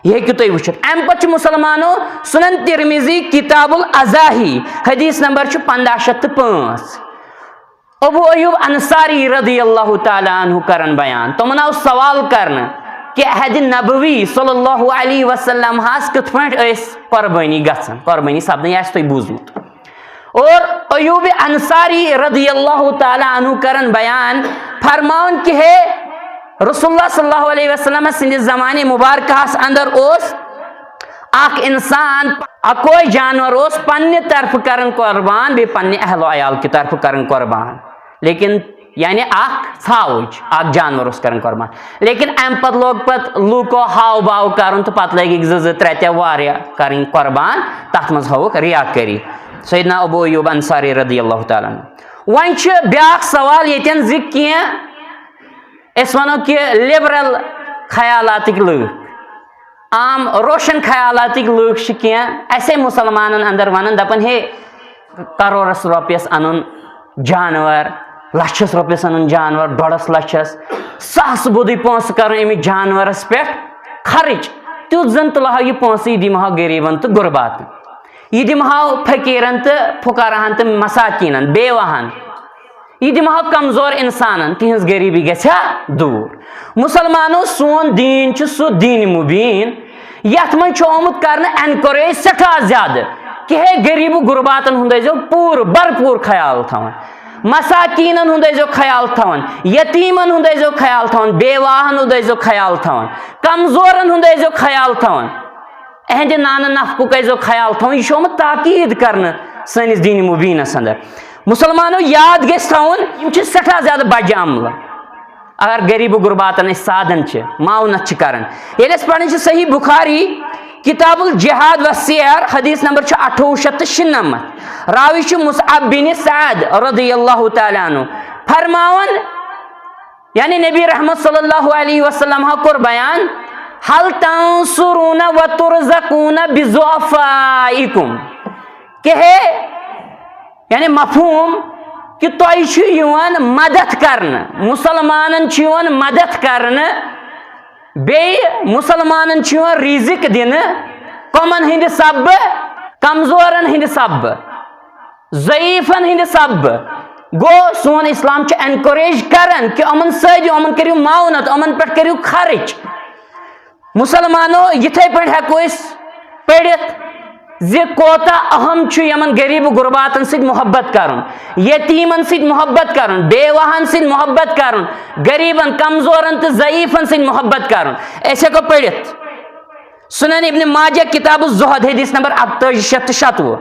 یہِ ہیٚکِو تُہۍ وٕچھِتھ۔ امہِ پتہٕ چھُ مسلمانو سنن ترمذی کتاب الاضاحی حدیث نمبر چھُ پنداہ شیٚتھ تہٕ پانٛژھ۔ ابو ایوب انصاری رضی اللہ تعالیٰ عنہ کرن بیان، تِمن آو سوال کرنہٕ کہِ عہدِ نبوی صلی اللہ علیہ وسلم ہس کِتھ پٲٹھۍ ٲسۍ قۄربٲنی گژھان، قۄربٲنی سپدان، یہِ آسہِ تۄہہِ بوٗزمُت۔ اور ایوب انصاری رضی اللہ تعالیٰ عنہ کرن بیان، فرماوان کہِ ہے، رسول اللہ صلی اللہ علیہ وسلم سٕنٛدِ زمانہِ مبارکہس اندر اوس اکھ انسان، اکوے جانور اوس پننہِ طرفہٕ کران قۄربان، بیٚیہِ پننہِ اہل و عیال کہِ طرفہٕ کران قۄربان، لیکن یعنی اکھ ژھاوٕج، اکھ جانور اوس کران قۄربان، لیکن امہِ پتہٕ لوگ پتہٕ لوٗکو ہاو باو کرُن تہٕ پتہٕ لٲگِکھ زٕ زٕ ترٛےٚ ترٛےٚ واریاہ کرٕنۍ قۄربان، تتھ منٛز ہٲوٕکھ ریاکٲری۔ سیدنا ابو ایوب انصاری رضی اللہ تعالیٰ عنہ۔ وۄنۍ چھُ بیاکھ سوال ییٚتٮ۪ن زِ کینٛہہ أسۍ وَنو کہِ لِبرل خیالاتٕکۍ لُکھ، عام روشن خیالاتٕکۍ لُکھ چھِ کینٛہہ اَسے مُسلمانن اندر وَنان، دَپان، ہے، کرورس رۄپیس اَنُن جانور، لَچھس رۄپیس اَنُن جانور، ڈۄڈس لَچھس، ساس بوٚدُے پونٛسہٕ کَرُن أمِس جانورس پٮ۪ٹھ خرٕچ، تیُتھ زَن تُلہٕ ہاو یہِ پونٛسہٕ، یہِ دِمہٕ ہاو غریٖبن تہٕ غُرباتن، یہِ دِمہٕ ہاو فقیٖرن تہٕ فقراہن تہٕ مساکیٖنن، بیواہن۔ یہِ دِمہٕ ہاو کمزور انسانن، تِہنٛز غریٖبی گژھِ ہا دوٗر۔ مُسلمانو، سون دیٖن چھُ سُہ دیٖن مُبیٖن، یتھ منٛز چھُ آمُت کرنہٕ encourage سٮ۪ٹھاہ زیادٕ کہِ ہے، غریٖبو غُرباتن ہُنٛد ٲسۍزیو پوٗرٕ بھرپوٗر خیال تھاوان، مساکیٖنن ہُنٛد ٲسۍزیو خیال تھاوان، یتیٖمن ہُنٛد ٲسۍزیو خیال تھاوان، بیواہن ہُنٛد ٲسۍزیو خیال تھاوان، کمزورن ہُنٛد ٲسۍزیو خیال تھاوان۔ اہندِ نانہٕ نفقُک ٲسۍزیو خیال تھاوُن۔ یہِ چھُ آمُت تاکیٖد کرنہٕ سٲنِس دیٖنِ مُبیٖنس اندر۔ مُسلمانو، یاد گژھِ تھاوُن، یِم چھِ سٮ۪ٹھاہ زیادٕ بجہِ عملہٕ۔ اگر غریٖب و غُرباتن أسۍ سادن چھِ، معاونت چھِ کران۔ ییٚلہِ أسۍ پران چھِ صحیح بُخاری، کتاب الجہاد و سیر، حدیث نمبر چھُ اَٹھووُہ شیٚتھ تہٕ شُنَمَتھ۔ راوی چھُ مصعب بن سعد رضی اللہ تعالیٰ عنہ۔ فرماوان، یعنی نبی رحمت صلی اللہ علیہ وسلم ہا کوٚر بیان، "ہل تنصرون و ترزقون بضعفائکم"، کہ ہے، یعنی مفہوم کہ تۄہہِ چھُ یِوان مدد کرنہٕ، مُسلمانن چھُ یِوان مدد کرنہٕ، بیٚیہِ مُسلمانن چھُ یِوان رزق دِنہٕ، کۄمن ہٕنٛدِ سببہٕ؟ کمزورن ہٕنٛدِ سببہٕ۔ ضعیفن ہٕنٛدِ سببہٕ۔ گوٚو، سون اسلام چھُ encourage کران کہ یِمن سۭتۍ، یِمن کٔرِو معاونت، یِمن پٮ۪ٹھ کٔرِو خرٕچ۔ مُسلمانو، یِتھے پٲٹھۍ ہٮ۪کو أسۍ پٔرِتھ زِ کوتاہ اہم چھُ یِمن غریب و غرباتن سۭتۍ محبت کرُن، یتیمن سۭتۍ محبت کرُن، بیواہن سۭتۍ محبت کرُن، غریبن، کمزورن تہٕ ضعیفن سۭتۍ محبت کرُن۔ أسۍ ہٮ۪کو پٔرِتھ سنن ابن ماجہ، کتاب الزہد، حدیث نمبر اَکتٲجی شیٚتھ تہٕ شَتوُہ۔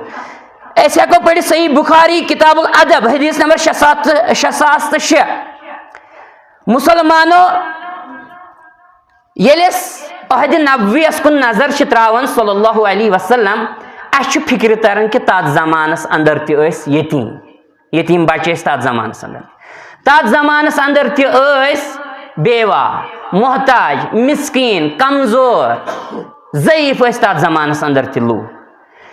أسۍ ہٮ۪کو پٔرِتھ صحیح بخاری، کتاب الادب، حدیث نمبر شےٚ ساس تہٕ، شےٚ ساس تہٕ شےٚ۔ مسلمانو، ییٚلہِ أسۍ عہدِ نبویَس کُن نظر چھِ تراوان، صلی اللہ علیہ وسلم، اَسہِ چھُ فکرِ تران کہِ تَتھ زمانَس اندر تہِ ٲسۍ یتیٖم، یتیٖم بچہِ ٲسۍ تَتھ زمانَس اندر۔ تَتھ زمانَس اندر تہِ ٲسۍ بیوہ، محتاج، مسکین، کمزور، ضعیف ٲسۍ تَتھ زمانَس اندر تہِ لوٗکھ۔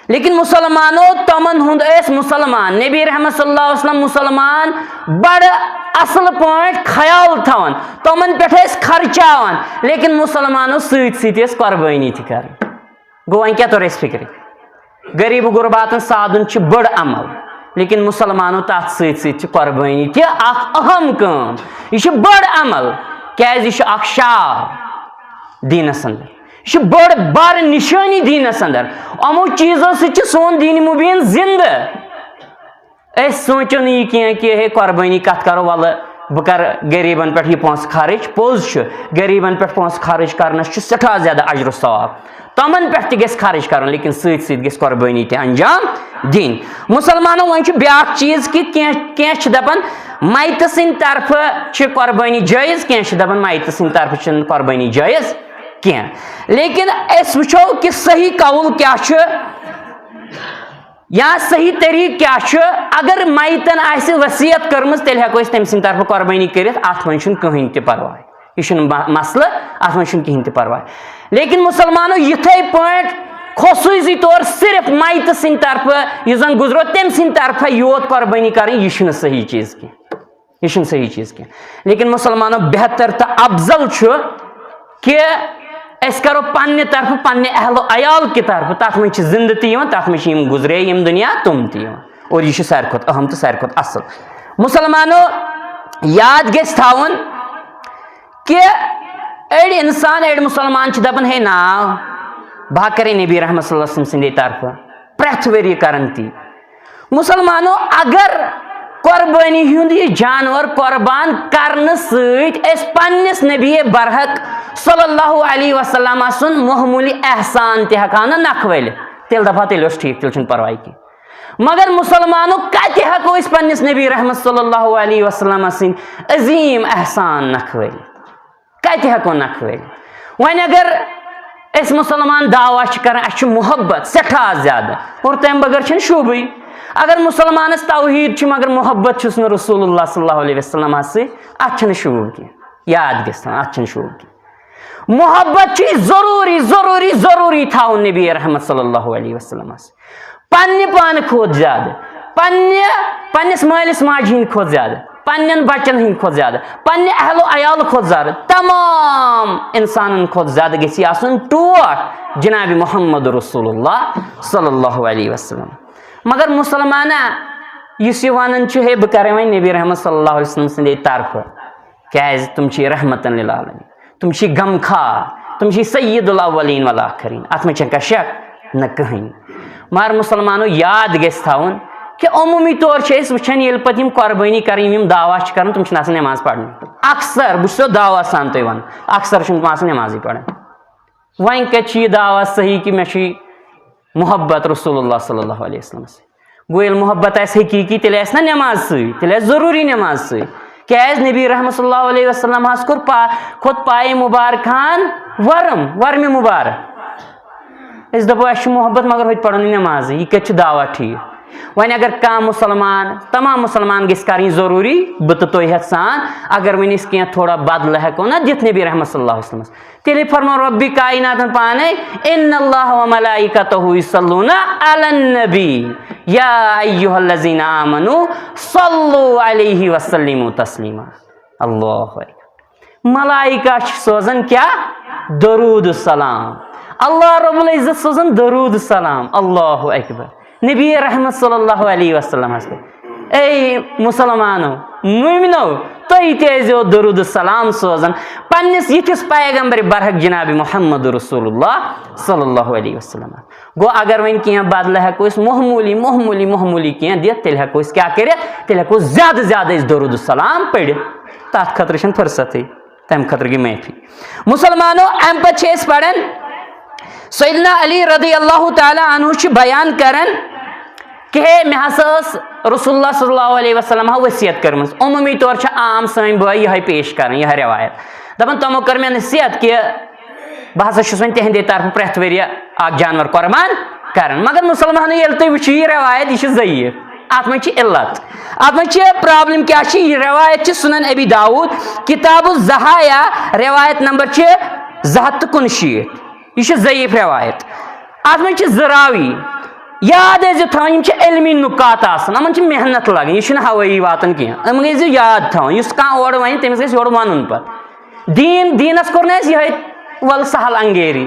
لیکن مسلمانو، تِمن ہُنٛد ٲسۍ مسلمان، نبی رحمت صلی اللہ علیہ وسلم مسلمان بڑٕ اصل پٲٹھۍ خیال تھاوان، تِمن پٮ۪ٹھ ٲسۍ خرچاوان، لیکن مسلمانو سۭتۍ سۭتۍ ٲسۍ قربٲنی تہِ کران۔ گوٚو، وۄنۍ کیٛاہ توٚر اَسہِ فِکرِ؟ غریٖب غُرباتن سادُن چھِ بٔڑ عمل، لیکن مسلمانو تَتھ سۭتۍ سۭتۍ چھِ قۄربٲنی تہِ اکھ اہم کٲم۔ یہِ چھِ بٔڑ عمل، کیٛازِ یہِ چھُ اکھ شعار دیٖنس اندر، یہِ چھِ بٔڑ بار نِشٲنی دیٖنس اندر۔ یِمو چیٖزو سۭتۍ چھُ سون دیٖنِ مُبیٖن زِندٕ۔ أسۍ سونٛچو نہٕ یہِ کینٛہہ کہِ ہے، قۄربٲنی کَتھ کَرو، وَلہٕ بہٕ کَرٕ غریٖبَن پٮ۪ٹھ یہِ پونٛسہٕ خرٕچ۔ پوٚز چھُ، غریٖبَن پٮ۪ٹھ پونٛسہٕ خرٕچ کَرنَس چھُ سٮ۪ٹھاہ زیادٕ اجر و ثواب۔ تِمَن پٮ۪ٹھ تہِ گژھِ خرٕچ کَرُن، لیکن سۭتۍ سۭتۍ گژھِ قۄربٲنی تہِ انجام دِنۍ۔ مُسلمانو، وۄنۍ چھُ بیٛاکھ چیٖز کہِ کینٛہہ، کینٛہہ چھِ دَپان، مَیتہٕ سٕنٛدِ طرفہٕ چھِ قۄربٲنی جٲیِز، کینٛہہ چھِ دَپان، مَیتہٕ سٕنٛدِ طرفہٕ چھِنہٕ قۄربٲنی جٲیِز کینٛہہ۔ لیکن أسۍ وٕچھو کہِ صحیح قول کیٛاہ چھُ۔ یا صحیح طریٖقہٕ کیٛاہ چھُ؟ اگر مَیتَن آسہِ وصیت کٔرمٕژ، تیٚلہِ ہٮ۪کو أسۍ تٔمۍ سٕنٛدِ طرفہٕ قۄربٲنی کٔرِتھ، اَتھ منٛز چھُنہٕ کٕہٕنۍ تہِ پَرواے، یہِ چھُنہٕ ما-، مسلہٕ، اَتھ منٛز چھُنہٕ کِہیٖنۍ تہِ پَرواے۔ لیکن مُسلمانو، یِتھَے پٲٹھۍ خصوٗصی طور صرف مَیتہٕ سٕنٛدِ طرفہٕ، یُس زَن گُزرو، تٔمۍ سٕنٛدِ طرفہٕ یوت قۄربٲنی کَرٕنۍ، یہِ چھُنہٕ صحیح چیٖز کینٛہہ۔ یہِ چھُنہٕ صحیح چیٖز کینٛہہ۔ لیکن مُسلمانو، بہتر تہٕ افضل چھُ کہِ أسۍ کرو پننہِ طرفہٕ، پننہِ اہل و عیال کہِ طرفہٕ، تتھ منٛز چھِ زندٕ تہِ یِوان، تتھ منٛز چھِ یِم گُزرے یِم دُنیا، تِم تہِ یِوان۔ اور یہِ چھُ ساروی کھۄتہٕ اہم تہٕ ساروی کھۄتہٕ اصل۔ مُسلمانو، یاد گژھِ تھاوُن کہِ أڑۍ انسان، أڑۍ مُسلمان چھِ دپان، ہے نا، بہٕ ہا کرے نبی رحمت صلی اللہ علیہ وسلم سٕنٛدے طرفہٕ پرٛٮ۪تھ ؤریہِ کران تی۔ مُسلمانو، اگر قۄربٲنی ہُنٛد یہِ جانور قۄربان کرنہٕ سۭتۍ أسۍ پننِس نبی برحق صلی اللہ علیہ وسلم سُنٛد معموٗلی احسان تہِ ہٮ۪کہٕ ہاو نہٕ نکھٕ وٲلِتھ، تیٚلہِ دپہٕ ہاو، تیٚلہِ اوس ٹھیٖک، تیٚلہِ چھُنہٕ پرواے کینٛہہ۔ مگر مُسلمانو، کتہِ ہٮ۪کو أسۍ پننِس نبی رحمت صلی اللہ علیہ وسلم سٕنٛدۍ عظیٖم احسان نکھٕ وٲلِتھ؟ کتہِ ہٮ۪کو نکھٕ وٲلِتھ؟ وۄنۍ اگر أسۍ مُسلمان دعویٰ چھِ کران، اَسہِ چھُ محبت سٮ۪ٹھاہ زیادٕ، اور تَمہِ بغٲر چھُنہٕ شوٗبٕے۔ اگر مُسلمانس توحیٖد چھُ، مگر محبت چھُس نہٕ رسول اللہ صلی اللہ علیہ وسلم سۭتۍ، اَتھ چھُنہٕ شوٗب کینٛہہ۔ یاد گژھِ تھاوُن، اَتھ چھُنہٕ شوٗب کینٛہہ۔ محبت چھُ ضروٗری، ضروٗری، ضروٗری تھاوُن نبی رحمت صلی اللہ علیہ وسلمس۔ پننہِ پانہٕ کھۄتہٕ زیادٕ، پننہِ، پننِس مٲلِس ماجہِ ہِنٛدِ کھۄتہٕ زیادٕ، پننٮ۪ن بچن ہِنٛدِ کھۄتہٕ زیادٕ، پننہِ اہل و عیال کھۄتہٕ زیادٕ، تمام انسانن کھۄتہٕ زیادٕ گژھِ آسُن ٹوٹھ جناب محمد رسول اللہ صلی اللہ علیہ وسلم۔ مگر مُسلمانا، یُس یہِ ونان چھُ، ہے، بہٕ کرے وۄنۍ نبی رحمت صلی اللہ علیہ وسلم سٕنٛدے طرفہٕ، کیازِ تِم چھِ رحمتن للعالمین، تِم چھِ غمخار، تِم چھِ سید الاولین والآخرین، اتھ منٛز چھےٚ کانٛہہ شک نہ کٕہٕنۍ۔ مگر مُسلمانو، یاد گژھِ تھاوُن کہِ عموٗمی طور چھِ أسۍ وٕچھان، ییٚلہِ پتہٕ یِم قۄربٲنی کران، یِم، یِم دعویٰ چھِ کران، تِم چھِنہٕ آسان نٮ۪ماز پرنہِ۔ اکثر، بہٕ چھُسو دعویٰ سان تۄہہِ ونان، اکثر چھُنہٕ تِم آسان نٮ۪مازٕے پران۔ وۄنۍ کتہِ چھُ یہِ دعویٰ صحیح کہِ مےٚ چھُ یہِ محبت رسول اللہ صلی اللہ علیہ وسلمس سۭتۍ؟ گوٚو، ییٚلہِ محبت آسہِ حقیٖقی، تیٚلہِ آسہِ نا نٮ۪ماز سۭتۍ، تیٚلہِ آسہِ ضروٗری نٮ۪ماز سۭتۍ۔ کیازِ نبی رحمت صلی اللہ علیہ وسلم حظ کوٚر پا-، کھوٚت پایہِ مُبارک ہن ورم، ورمہِ مُبارک۔ أسۍ دَپو، اَسہِ چھُ محبت، مگر ہُتہِ پَرو نہٕ نٮ۪مازٕے۔ یہِ کَتہِ چھُ دعویٰ ٹھیٖک؟ وۄنۍ اگر کانٛہہ مُسلمان، تمام مُسلمان گژھِ کَرٕنۍ ضروٗری، بہٕ تہٕ تُہۍ ہٮ۪تھ سان، اگر وۄنۍ أسۍ کینٛہہ تھوڑا بدلہٕ ہٮ۪کو نہ دِتھ نبی رحمت صلی اللہ علیہ وسلمس، تیٚلہِ فرموو رۄبِ کائناتن پانے، "ان اللہ و ملائکتہ یصلون علی النبی، یا ایھا الذین آمنوا صلوا علیہ وسلموا تسلیما۔" اللہ اکبر۔ ملائکہ چھِ سوزان کیٛاہ؟ درود السلام۔ اللہ رب العزت سوزان درود السلام۔ اللہ اکبر۔ نبی رحمت صلی اللہ علیہ وسلم ہس پٮ۪ٹھ۔ اے مسلمانو، مومنو، تُہۍ تہِ ٲسۍزیو درود و سلام سوزان پننِس یِتھِس پیغمبر برحق جناب محمد رسول اللہ صلی اللہ علیہ وسلم۔ گوٚو، اگر وۄنۍ کینٛہہ بدلہٕ ہٮ۪کو أسۍ معموٗلی، معموٗلی، معموٗلی کینٛہہ دِتھ، تیٚلہِ ہٮ۪کو أسۍ کیٛاہ کٔرِتھ؟ تیٚلہِ ہٮ۪کو زیادٕ زیادٕ أسۍ درود و سلام پٔرِتھ۔ تَتھ خٲطرٕ چھَنہٕ فرصتٕے، تَمہِ خٲطرٕ گٔے معٲفی۔ مُسلمانو، اَمہِ پتہٕ چھِ أسۍ پران، سیدنا علی رضی اللہ تعالیٰ عنہ چھُ بیان کران کہ ہے، مےٚ ہسا ٲس رسول اللہ صلی اللہ علیہ وسلم ہا وصیت کٔرمٕژ۔ عموٗمی طور چھِ عام سٲنۍ بٲے یِہوٚے پیش کران، یِہوٚے رٮ۪وایت۔ دَپان، تِمو کٔر مےٚ نصیحت کہ بہٕ ہسا چھُس وۄنۍ تِہنٛدے طرفہٕ پرٛٮ۪تھ ؤرۍ یہِ اکھ جانور قۄربان کران۔ مگر مُسلمانو، ییٚلہِ تُہۍ وٕچھِو یہِ رٮ۪وایت، یہِ چھِ ضعیٖف، اتھ منٛز چھِ علت۔ اتھ منٛز چھِ problem کیٛاہ چھِ؟ یہِ رٮ۪وایت چھِ سُنن ابی داؤد، کتاب الضحایا، رٮ۪وایت نمبر چھِ زٕ ہتھ تہٕ کُنشیٖتھ۔ یہِ چھِ ضعیٖف رٮ۪وایت۔ اتھ منٛز چھِ زٕ راوی۔ یاد ٲسۍزیو تھاوان، یِم چھِ علمی نُکات آسان، یِمن چھِ محنت لگان، یہِ چھُنہٕ ہوٲیی واتان کینٛہہ۔ یِم گٔژھۍزیو یاد تھاوان، یُس کانٛہہ اورٕ ونہِ، تٔمِس گژھِ یورٕ ونُن پتہٕ۔ دیٖن، دیٖنس کوٚر نہٕ اَسہِ یِہوٚے ولہٕ سہل انگیری۔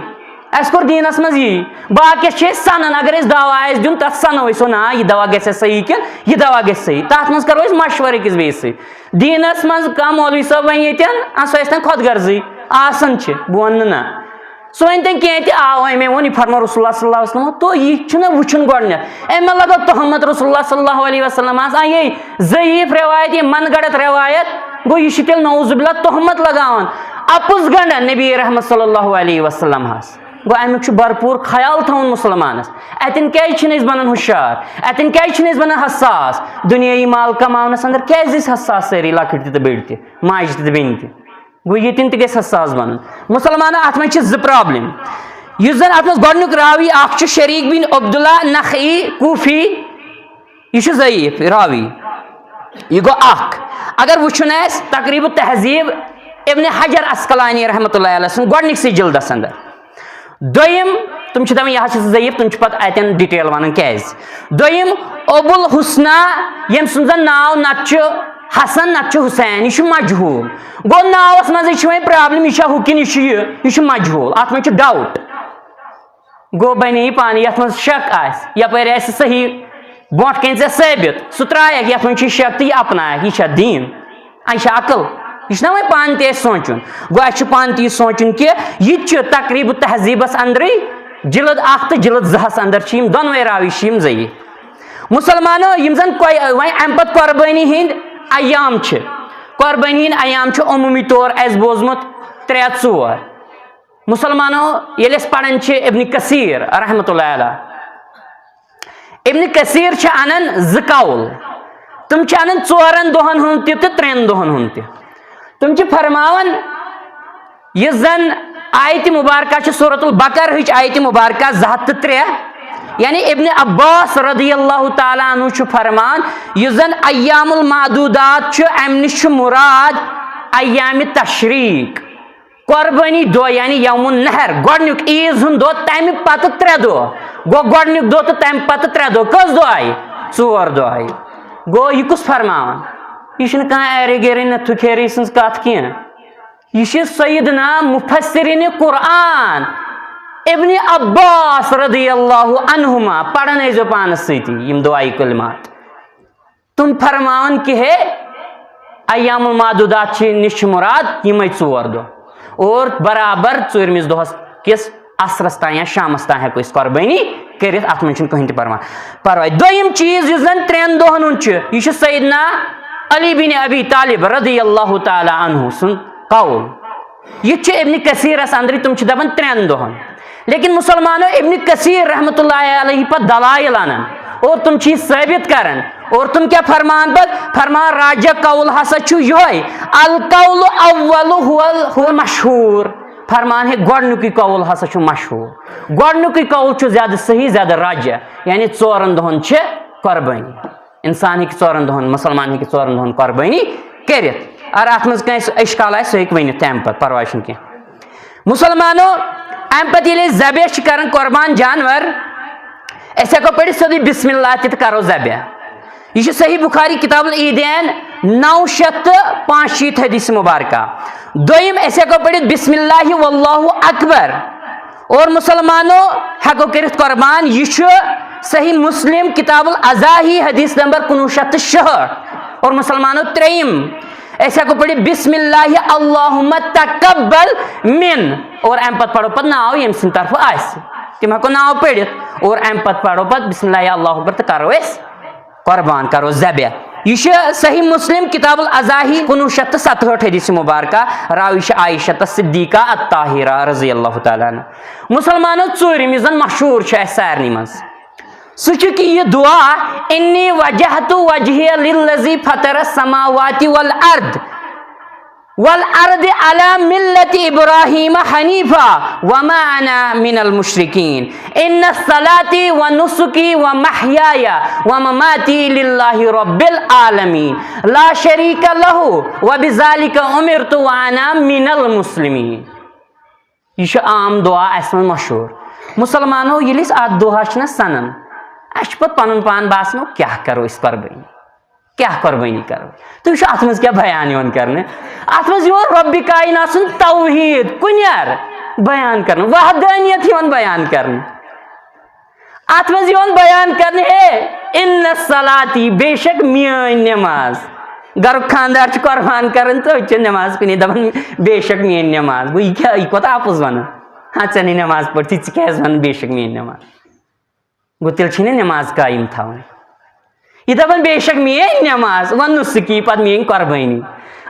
اَسہِ کوٚر دیٖنس منٛز یی۔ باقیس چھِ أسۍ سنان، اگر أسۍ دوا آسہِ دیُن، تتھ سنو أسۍ، ہو نا، یہِ دوا گژھِ صحیح کِنہٕ یہِ دوا گژھِ صحیح۔ تتھ منٛز کرو أسۍ مشورٕ أکِس بیٚیِس سۭتۍ۔ دیٖنس منٛز کانٛہہ مولوی صٲب ونہِ ییٚتٮ۪ن، آ، سُہ ٲسۍ تن خۄد غرضٕے، آسان چھِ، بہٕ ونہٕ نہٕ نہ۔ سُہ ؤنۍ تن کینٛہہ تہِ، آ، وۄنۍ مےٚ ووٚن، یہِ فرموو رسول اللہ صلی اللہ علیہ وسلم، تو یہِ چھُنہٕ وٕچھُن گۄڈٕنٮ۪تھ۔ أمۍ مہ لگٲو تہمت رسول اللہ صلی اللہ علیہ وسلمس، آ، یے ضعیٖف رٮ۪وایت، یہِ من گڑت رٮ۪وایت، گوٚو، یہِ چھُ تیٚلہِ نعوذ باللہ تہمت لگاوان، اپُز گنڈان نبی رحمت صلی اللہ علیہ وسلم ہس۔ گوٚو، امیُک چھُ بھرپوٗر خیال تھاوُن مُسلمانس۔ اتٮ۪ن کیازِ چھِنہٕ أسۍ بنان ہُشار؟ اتٮ۪ن کیازِ چھِنہٕ أسۍ بنان حساس؟ دُنیٲیی مال کماونس اندر کیازِ أسۍ حساس سٲری، لۄکٕٹۍ تہِ تہٕ بٔڑۍ تہِ، ماجہِ تہِ تہٕ بیٚنہِ تہِ؟ گوٚو، ییٚتٮ۪ن تہِ گژھِ حساس بنُن۔ مُسلمانو، اتھ منٛز چھِ زٕ problem۔ یُس زن اتھ منٛز گۄڈٕنیُک راوی اکھ چھُ شریٖک بن عبداللہ نخعی کوٗفی، یہِ چھُ ضعیٖف راوی۔ یہِ گوٚو اکھ۔ اگر وٕچھُن آسہِ تقریب التہذیب، ابن حجر عسقلانی رحمتہ اللہ علیہ سُنٛد گۄڈٕنِکسٕے جلدس اندر۔ دوٚیِم، تِم چھِ دَپان، یہِ حظ چھِ ضعیٖف، تِم چھِ پَتہٕ اَتٮ۪ن detail وَنان کیٛازِ۔ دوٚیِم، ابو الحسنہ، ییٚمۍ سُنٛد زَن ناو نَتہٕ چھُ حسن، نَتہٕ چھُ حسین، یہِ چھُ مجہوٗل۔ گوٚو، ناوَس منٛزٕے چھِ وۄنۍ problem، یہِ چھا ہُہ کِنہٕ یہِ چھُ یہِ؟ یہِ چھُ مجہوٗل، اَتھ منٛز چھُ doubt۔ گوٚو، بَنے یہِ پانہٕ، یَتھ منٛز شک آسہِ، یَپٲرۍ آسہِ صحیح، برونٛٹھ کَنہِ ژےٚ ثٲبِت، سُہ ترٛایَکھ، یَتھ منٛز چھُ شک تہٕ یہِ اَپنایَکھ، یہِ چھا دیٖن؟ اَسہِ چھِ عقل۔ یہِ چھُنہ وۄنۍ پانہٕ تہِ اَسہِ سونٛچُن۔ گوٚو، اَسہِ چھُ پانہٕ تہِ یہِ سونٛچُن کہِ یہِ تہِ چھُ تقریٖب تہذیٖبَس اندرٕے، جلد اکھ تہٕ جلد زٕ ہَس اندر چھِ یِم دۄنوَے راوی چھِ یِم ضعیٖف۔ مُسلمانو، یِم زَن قۄ-، وۄنۍ اَمہِ پَتہٕ قۄربٲنی ہِنٛدۍ ایام چھِ، قۄربٲنی ہِنٛدۍ ایام چھِ عموٗمی طور اَسہِ بوٗزمُت ترٛےٚ ژور۔ مُسلمانو، ییٚلہِ أسۍ پَران چھِ ابن کثیر رحمتہ اللہ علیہ، ابن کثیر چھِ انان زٕ قول۔ تِم چھِ انان ژورن دۄہن ہُنٛد تہِ تہٕ ترٛٮ۪ن دۄہن ہُنٛد تہِ۔ تِم چھِ فرماوان، یُس زن آیت مبارکہ چھِ سورۃ البقرہ ہٕچ آیت مبارکہ زٕ ہتھ تہٕ ترٛےٚ، یعنی ابن عباس رضی اللہ تعالیٰ عنہ چھُ فرمان، یُس زن ایام المعدودات چھُ، امہِ نِش چھُ مراد ایام تشریق۔ قۄربٲنی دۄہ یعنی یوم النحر، گۄڈٕنیُک عیٖذ ہُنٛد دۄہ، تَمہِ پتہٕ ترٛےٚ دۄہ۔ گوٚو، گۄڈٕنیُک دۄہ تہٕ تَمہِ پتہٕ ترٛےٚ دۄہ۔ کٔژ دۄہ آیہِ؟ ژور دۄہ آیہِ۔ گوٚو، یہِ کُس فرماوان؟ یہِ چھُنہٕ کانٛہہ ایرے گیرے نہ تھُکھیرے سٕنٛز کتھ کینٛہہ۔ یہِ چھِ سیدنا مفسرین قرآن ابن عباس رضی اللہ عنہما، پران ٲسۍزیو پانس سۭتی یِم دُعایہِ کلمات۔ تِم فرماوان کہ ہے، ایام المعدودات چھِ نِش چھِ مراد یِمے ژور دۄہ، اور برابر ژوٗرمِس دۄہس کِس عصرس تام یا شامس تام ہٮ۪کو أسۍ قۄربٲنی کٔرِتھ، اتھ منٛز چھُنہٕ کٕہٕنۍ تہِ پروا-، پرواے۔ دوٚیِم چیٖز یُس زن ترٛٮ۪ن دۄہن ہُنٛد چھُ، یہِ چھُ سیدنا علی بن ابی طالب رضی اللہ تعالیٰ عنہ سُنٛد قول۔ یہِ تہِ چھُ ابن کثیرس اندرٕے، تِم چھِ دپان ترٛٮ۪ن دۄہن۔ لیکن مسلمانو، ابن کثیر رحمتہ اللہ علیہ پتہٕ دلائل انان اور تِم چھِ یہِ ثٲبت کران۔ اور تِم کیٛاہ فرمان پتہٕ؟ فرمان راجہ قول ہسا چھُ یِہوٚے، القول اول هو ال-، هو مشہور۔ فرمان ہے گۄڈنیُکُے قول ہسا چھُ مشہور۔ گۄڈنیُکُے قول چھُ زیادٕ صحیح، زیادٕ راجہ، یعنی ژورن دۄہن چھِ قۄربٲنی۔ انسان ہیٚکہِ ژورن دۄہن، مسلمان ہیٚکہِ ژورن دۄہن قۄربٲنی کٔرِتھ۔ اگر اتھ منٛز کٲنٛسہِ اشکال آسہِ، سُہ ہیٚکہِ ؤنِتھ تمہِ پتہٕ، پرواے چھُنہٕ کینٛہہ۔ مسلمانو، امہِ پتہٕ ییٚلہِ أسۍ ذبح چھِ کران، قۄربان جانور، أسۍ ہیٚکو پٔرِتھ سیوٚدُے بسم اللہ تہِ تہٕ کرو ذبح۔ یہِ چھُ صحیح بخاری کتاب العیدین نو شیٚتھ تہٕ پانٛژھ شیٖتھ حدیث مبارکہ۔ دوٚیِم، أسۍ ہیٚکو پٔرِتھ بسم اللہ واللہ اکبر۔ اور مسلمانو ہیٚکو کٔرِتھ قۄربان۔ یہِ چھُ صحیح مسلم کتاب الاضاحی حدیث نمبر کُنوُہ شیٚتھ تہٕ شُہٲٹھ۔ اور مسلمانو ترٛیٚیِم، أسۍ ہٮ۪کو پٔرِتھ بسم اللہ اللہم تقبل من، اور اَمہِ پتہٕ پرو پتہٕ ناو ییٚمہِ سٕنٛدِ طرفہٕ آسہِ، تِم ہٮ۪کو ناو پٔرِتھ، اور اَمہِ پتہٕ پرو پتہٕ بسم اللہ اللہ اکبر تہٕ کرو أسۍ قربان، کرو ذبح۔ یہِ چھُ صحیح مسلم کتاب الاضاحی کُنوُہ شیٚتھ تہٕ ستہٲٹھ حدیث مبارکہ، راوی چھِ عائشہ صدیقہ الطاہرہ رضی اللہ تعالیٰ عنہ۔ مسلمانو، ژوٗرِم یُس زن مشہوٗر چھُ اَسہِ سارنٕے منٛز، سُہ چھُ کہِ یہِ دعا، انی وجہت وجہی للذی فطر السماوات والارض، والارض علی ملت ابراہیم حنیفا وما انا من المشرکین، ان صلاتی و نسکی و محیای و مماتی للہ رب العالمین لا شریک لہ و بذالک امرت و انا من المسلمین۔ یہِ چھُ عام دُعا اَسہِ منٛز مشہوٗر۔ مُسلمانو، ییٚلہِ أسۍ اَتھ دُعاہَس چھِنہ سَنان، اَسہِ چھُ پَتہٕ پَنُن پان باسان، کیٛاہ کَرو أسۍ قۄربٲنی؟ کیٛاہ قۄربٲنی کَرو؟ تُہۍ وٕچھِو، اَتھ منٛز کیٛاہ بیان یِوان کَرنہٕ؟ اَتھ منٛز یِوان رۄبِ کاینات سُنٛد توحیٖد، کُنیار بیان کَرنہٕ، وحدٲنیت یِوان بیان کَرنہٕ۔ اتھ منٛز یِوان بیان کرنہٕ، ہے، ان صلاتی، بے شک میٲنۍ نماز۔ گرُک خاندار چھُ قربان کران تہٕ أتۍ چھِ نماز کُنی دپان، بے شک میٲنۍ نماز۔ گوٚو، یہِ کیٛاہ، یہِ کوٗتاہ اَپُز وَنان؟ ہا، ژےٚ نَے نماز پٔرتھٕے، ژٕ کیٛازِ وَنان بے شک میٲنۍ نماز؟ گوٚو، تیٚلہِ چھِی نہٕ نماز قٲیِم تھاوٕنۍ۔ یہِ دَپان، بے شک میٲنۍ نٮ۪ماز، وَنُس سُہ کی پَتہٕ میٲنۍ قۄربٲنی۔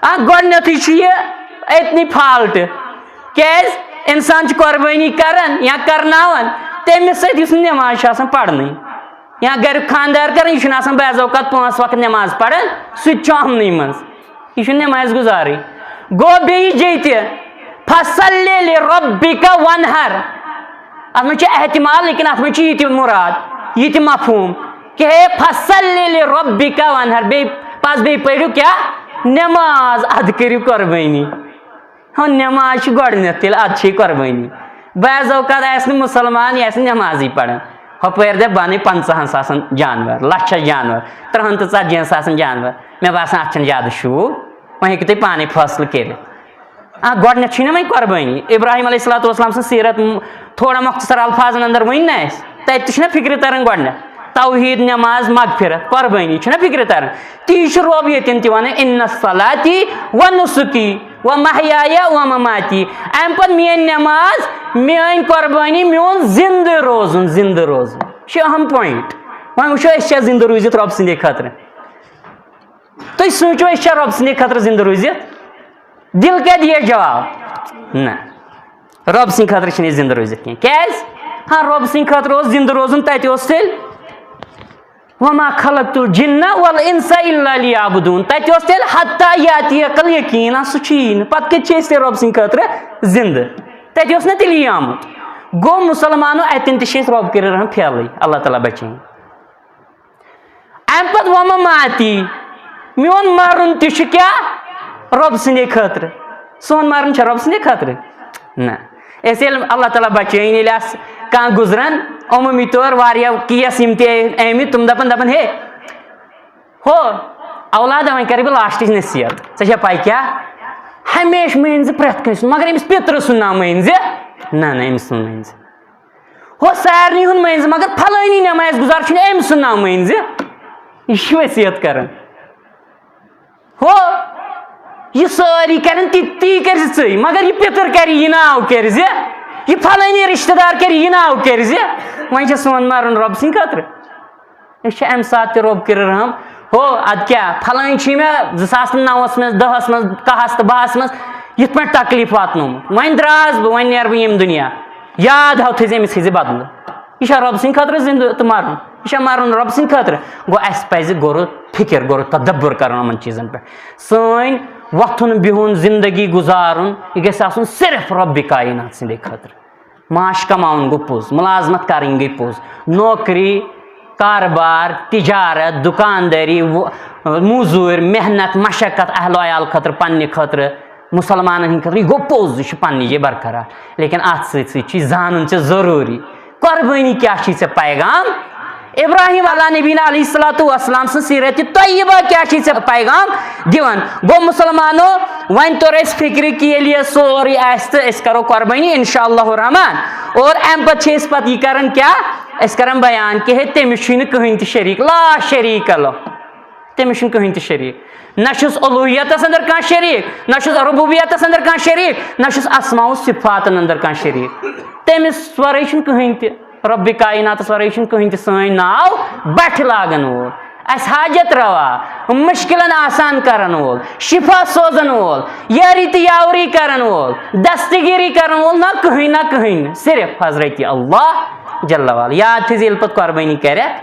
اَکھ گۄڈٕنیتھٕے چھُ یہِ أتنی فالٹ۔ کیٛازِ؟ اِنسان چھُ قۄربٲنی کران یا کرناوان، تٔمِس سۭتۍ یُس نہٕ نٮ۪ماز چھِ آسان پَرنٕے، یا گَریُک خانٛدار کران، یہِ چھُنہٕ آسان بعض اوقات پانٛژھ وقت نٮ۪ماز پَران، سُہ تہِ چھُ اَمنٕے منٛز۔ یہِ چھُنہٕ نٮ۪مازِ گُزارٕے۔ گوٚو بیٚیہِ جے تہِ، فَصَلِّ لِرَبِّكَ وَانْحَرْ۔ اَتھ منٛز چھُ احتمال، لیکن اَتھ منٛز چھُ یہِ تہِ مُراد، یہِ تہِ مفہوٗم کہ ہے، فَصَلِّ لِرَبِّكَ وَانْحَرْ۔ بیٚیہِ پَز بیٚیہِ پٔرِو کیٛاہ؟ نٮ۪ماز، اَدٕ کٔرِو قۄربٲنی۔ ہاں، نٮ۪ماز چھِ گۄڈٕنٮ۪تھ، تیٚلہِ اَدٕ چھے قۄربٲنی۔ بعض اوقات آسہِ نہٕ مُسلمان، یہِ آسہِ نہٕ نٮ۪مازٕے پَران۔ ہُپٲرۍ دَپہِ، بَنٕے پنٛژاہَن ساسَن جانوَر، لَچھَس جانوَر، تٕرٛہَن تہٕ ژَتجِہَن ساسَن جانوَر۔ مےٚ باسان، اَتھ چھَنہٕ زیادٕ شوٗب۔ وۄنۍ ہیٚکِو تُہۍ پانَے فٲصلہٕ کٔرِتھ۔ آ، گۄڈٕنٮ۪تھ چھُے نہ وۄنۍ قۄربٲنی۔ ابراہیم علیہ الصلوۃ والسلام سٕنٛز سیٖرت م-، تھوڑا مۄختصر الفاظن اندر ؤنۍ نہ اَسہِ۔ تَتہِ تہِ چھُنہ فِکرِ تران گۄڈٕنٮ۪تھ۔ توحیٖد، نٮ۪ماز، مغفرت، قۄربٲنی چھُنہ فِکرِ تران۔ تی چھُ رۄب ییٚتٮ۪ن تہِ وَنان، "ان صلاتی و نسکی و محیای و مماتی"۔ اَمہِ پتہٕ میٲنۍ نٮ۪ماز، میٲنۍ قۄربٲنی، میون زِندٕ روزُن، زِندٕ روزُن۔ یہِ چھُ اہم پوینٹ۔ وۄنۍ وٕچھو، أسۍ چھا زِندٕ روٗزِتھ رۄب سٕنٛدے خٲطرٕ؟ تُہۍ سوٗنٛچِو، أسۍ چھا رۄب سٕنٛدِ خٲطرٕ زِندٕ روٗزِتھ؟ دِل کیٛاہ دِیہِ جواب؟ نہ، رۄب سٕنٛدِ خٲطرٕ چھِنہٕ أسۍ زِندٕ روٗزِتھ کینٛہہ۔ کیٛازِ؟ ہاں، رۄب سٕنٛدِ خٲطرٕ اوس زِندٕ روزُن، تَتہِ اوس تیٚلہِ، "وما خلقت الجن والانس الا لیعبدون"، تَتہِ اوس تیٚلہِ، "حتی یاتی الیقین"، سُہ چھُ یی نہٕ۔ پَتہٕ کَتہِ چھِ أسۍ تیٚلہِ رۄب سٕنٛدِ خٲطرٕ زِندٕ؟ تَتہِ اوس نہ تیٚلہِ یی آمُت۔ گوٚو، مُسلمانو، اَتٮ۪ن تہِ چھِ أسۍ رۄب کٔرِتھ رحم پھیلٕے، اللہ تعالیٰ بچٲیِن۔ اَمہِ پتہٕ وَمہٕ ماتی، میون مَرُن تہِ چھُ کیٛاہ؟ رۄب سٕنٛدے خٲطرٕ۔ سون مَرُن چھا رۄب سٕنٛدے خٲطرٕ؟ نہ۔ أسۍ ییٚلہِ اللہ تعالیٰ بچٲیِن، ییٚلہِ اَسہِ کانٛہہ گُزرن، عموٗمی طور واریاہ کیس یِم تہِ آمٕتۍ، تِم دَپان، دَپان، "ہے، ہو، اولاد، وۄنۍ کَرٕ بہٕ لاسٹٕچ نصیحت۔ ژےٚ چھےٚ پَے کیٛاہ؟ ہمیشہِ مٲنۍ زِ پرٛٮ۪تھ کٲنٛسہِ ہُنٛد، مگر أمِس پیٚترٕ سُنٛد ناو مٲنۍ زِ۔" نہ، نہ، أمِس سُنٛد مٲنۍ زِ۔ ہو، سارنٕے ہُنٛد مٲنۍ زِ، مگر پھلٲنی نٮ۪ماز گُزار چھُنہٕ أمۍ سُنٛد ناو مٲنۍ زِ۔ یہِ چھِ وصیت کران۔ ہو، یہِ سٲری کرن تی، تی کٔرۍ زِ ژٕے، مگر یہِ پیٚتٕر کرِ، یہِ ناو کٔرۍ زِ، یہِ پھلٲنی رشتہٕ دار کرِ، یہِ ناو کٔرۍ زِ۔ وۄنۍ چھُ سون مرُن رۄب سٕنٛدِ خٲطرٕ۔ أسۍ چھِ اَمہِ ساتہٕ تہِ رۄب کٔرِتھ رحم۔ ہو، اَدٕ کیٛاہ، پھلٲنۍ چھِ مےٚ زٕ ساس تہٕ نَوَس منٛز، دَہَس منٛز، کاہَس تہٕ باہَس منٛز یِتھ پٲٹھۍ تکلیٖف واتنومُت۔ وۄنۍ درٛاس بہٕ، وۄنۍ نیرٕ بہٕ ییٚمہِ دُنیا۔ یاد ہاو تھٲیزِ، أمِس تھٲیزِ بدلہٕ۔ یہِ چھا رۄب سٕنٛدِ خٲطرٕ زِندٕ تہٕ مَرُن؟ یہِ چھا مَرُن رۄب سٕنٛدِ خٲطرٕ؟ گوٚو، اَسہِ پَزِ غورٕ فِکر، غورٕ تدبر کَرُن یِمَن چیٖزَن پٮ۪ٹھ۔ سٲنۍ وۄتھُن بِہُن، زِندگی گُزارُن، یہِ گژھِ آسُن صرف رۄبِ کاینات سٕنٛدے خٲطرٕ۔ معاش کماوُن گوٚو پوٚز، مُلازمت کرٕنۍ گٔے پوٚز، نوکری، کارٕبار، تجارت، دُکاندٲری، و-، موٚزوٗرۍ، محنت، مشقت، اہل و عیال خٲطرٕ، پننہِ خٲطرٕ، مُسلمانن ہٕنٛدِ خٲطرٕ، یہِ گوٚو پوٚز، یہِ چھُ پننہِ جایہِ برقرار۔ لیکن اتھ سۭتۍ سۭتۍ چھُے زانُن ژےٚ ضروٗری، قۄربٲنی کیٛاہ چھُے ژےٚ پیغام؟ ابراہیم علیٰ نبینا علیہ الصلوۃ والسلام سٕنٛز سیرت طیبہ کیٛاہ چھِ ژےٚ پیغام دِوان؟ گوٚو مُسلمانو، وۄنۍ توٚر اَسہِ فِکرِ کہِ ییٚلہِ یہِ سورُے آسہِ تہٕ أسۍ کَرو قۄربٲنی اِنشاء اللہ الرحمن۔ اور اَمہِ پَتہٕ چھِ أسۍ پَتہٕ یہِ کَران کیٛاہ؟ أسۍ کَران بیان کہِ ہے، تٔمِس چھُے نہٕ کٕہٕنۍ تہِ شریٖک، لا شریٖک لہ، تٔمِس چھُنہٕ کٕہٕنۍ تہِ شریٖک۔ نہ چھُس الوہیتس اندر کانٛہہ شریٖک، نہ چھُس ربوبیتس اندر کانٛہہ شریٖک، نہ چھُس اسماء و صفاتن اندر کانٛہہ شریٖک۔ تٔمِس ورٲے چھُنہٕ کٕہٕنۍ تہِ، رب کائناتس ورٲے چھُنہٕ کٕہٕنۍ تہِ سٲنۍ ناو بٹھِ لاگن وول، اسہِ حاجت روا، مشکلن آسان کرن وول، شفا سوزن وول، یٲری تہٕ یاوری کرن وول، دستگیری کرن وول، نہ کٕہٕنۍ، نہ کٕہٕنۍ، صرف حضرت اللہ جل وعلا۔ یاد تھٲیزِ، ییٚلہِ پتہٕ قربٲنی کرٮ۪کھ،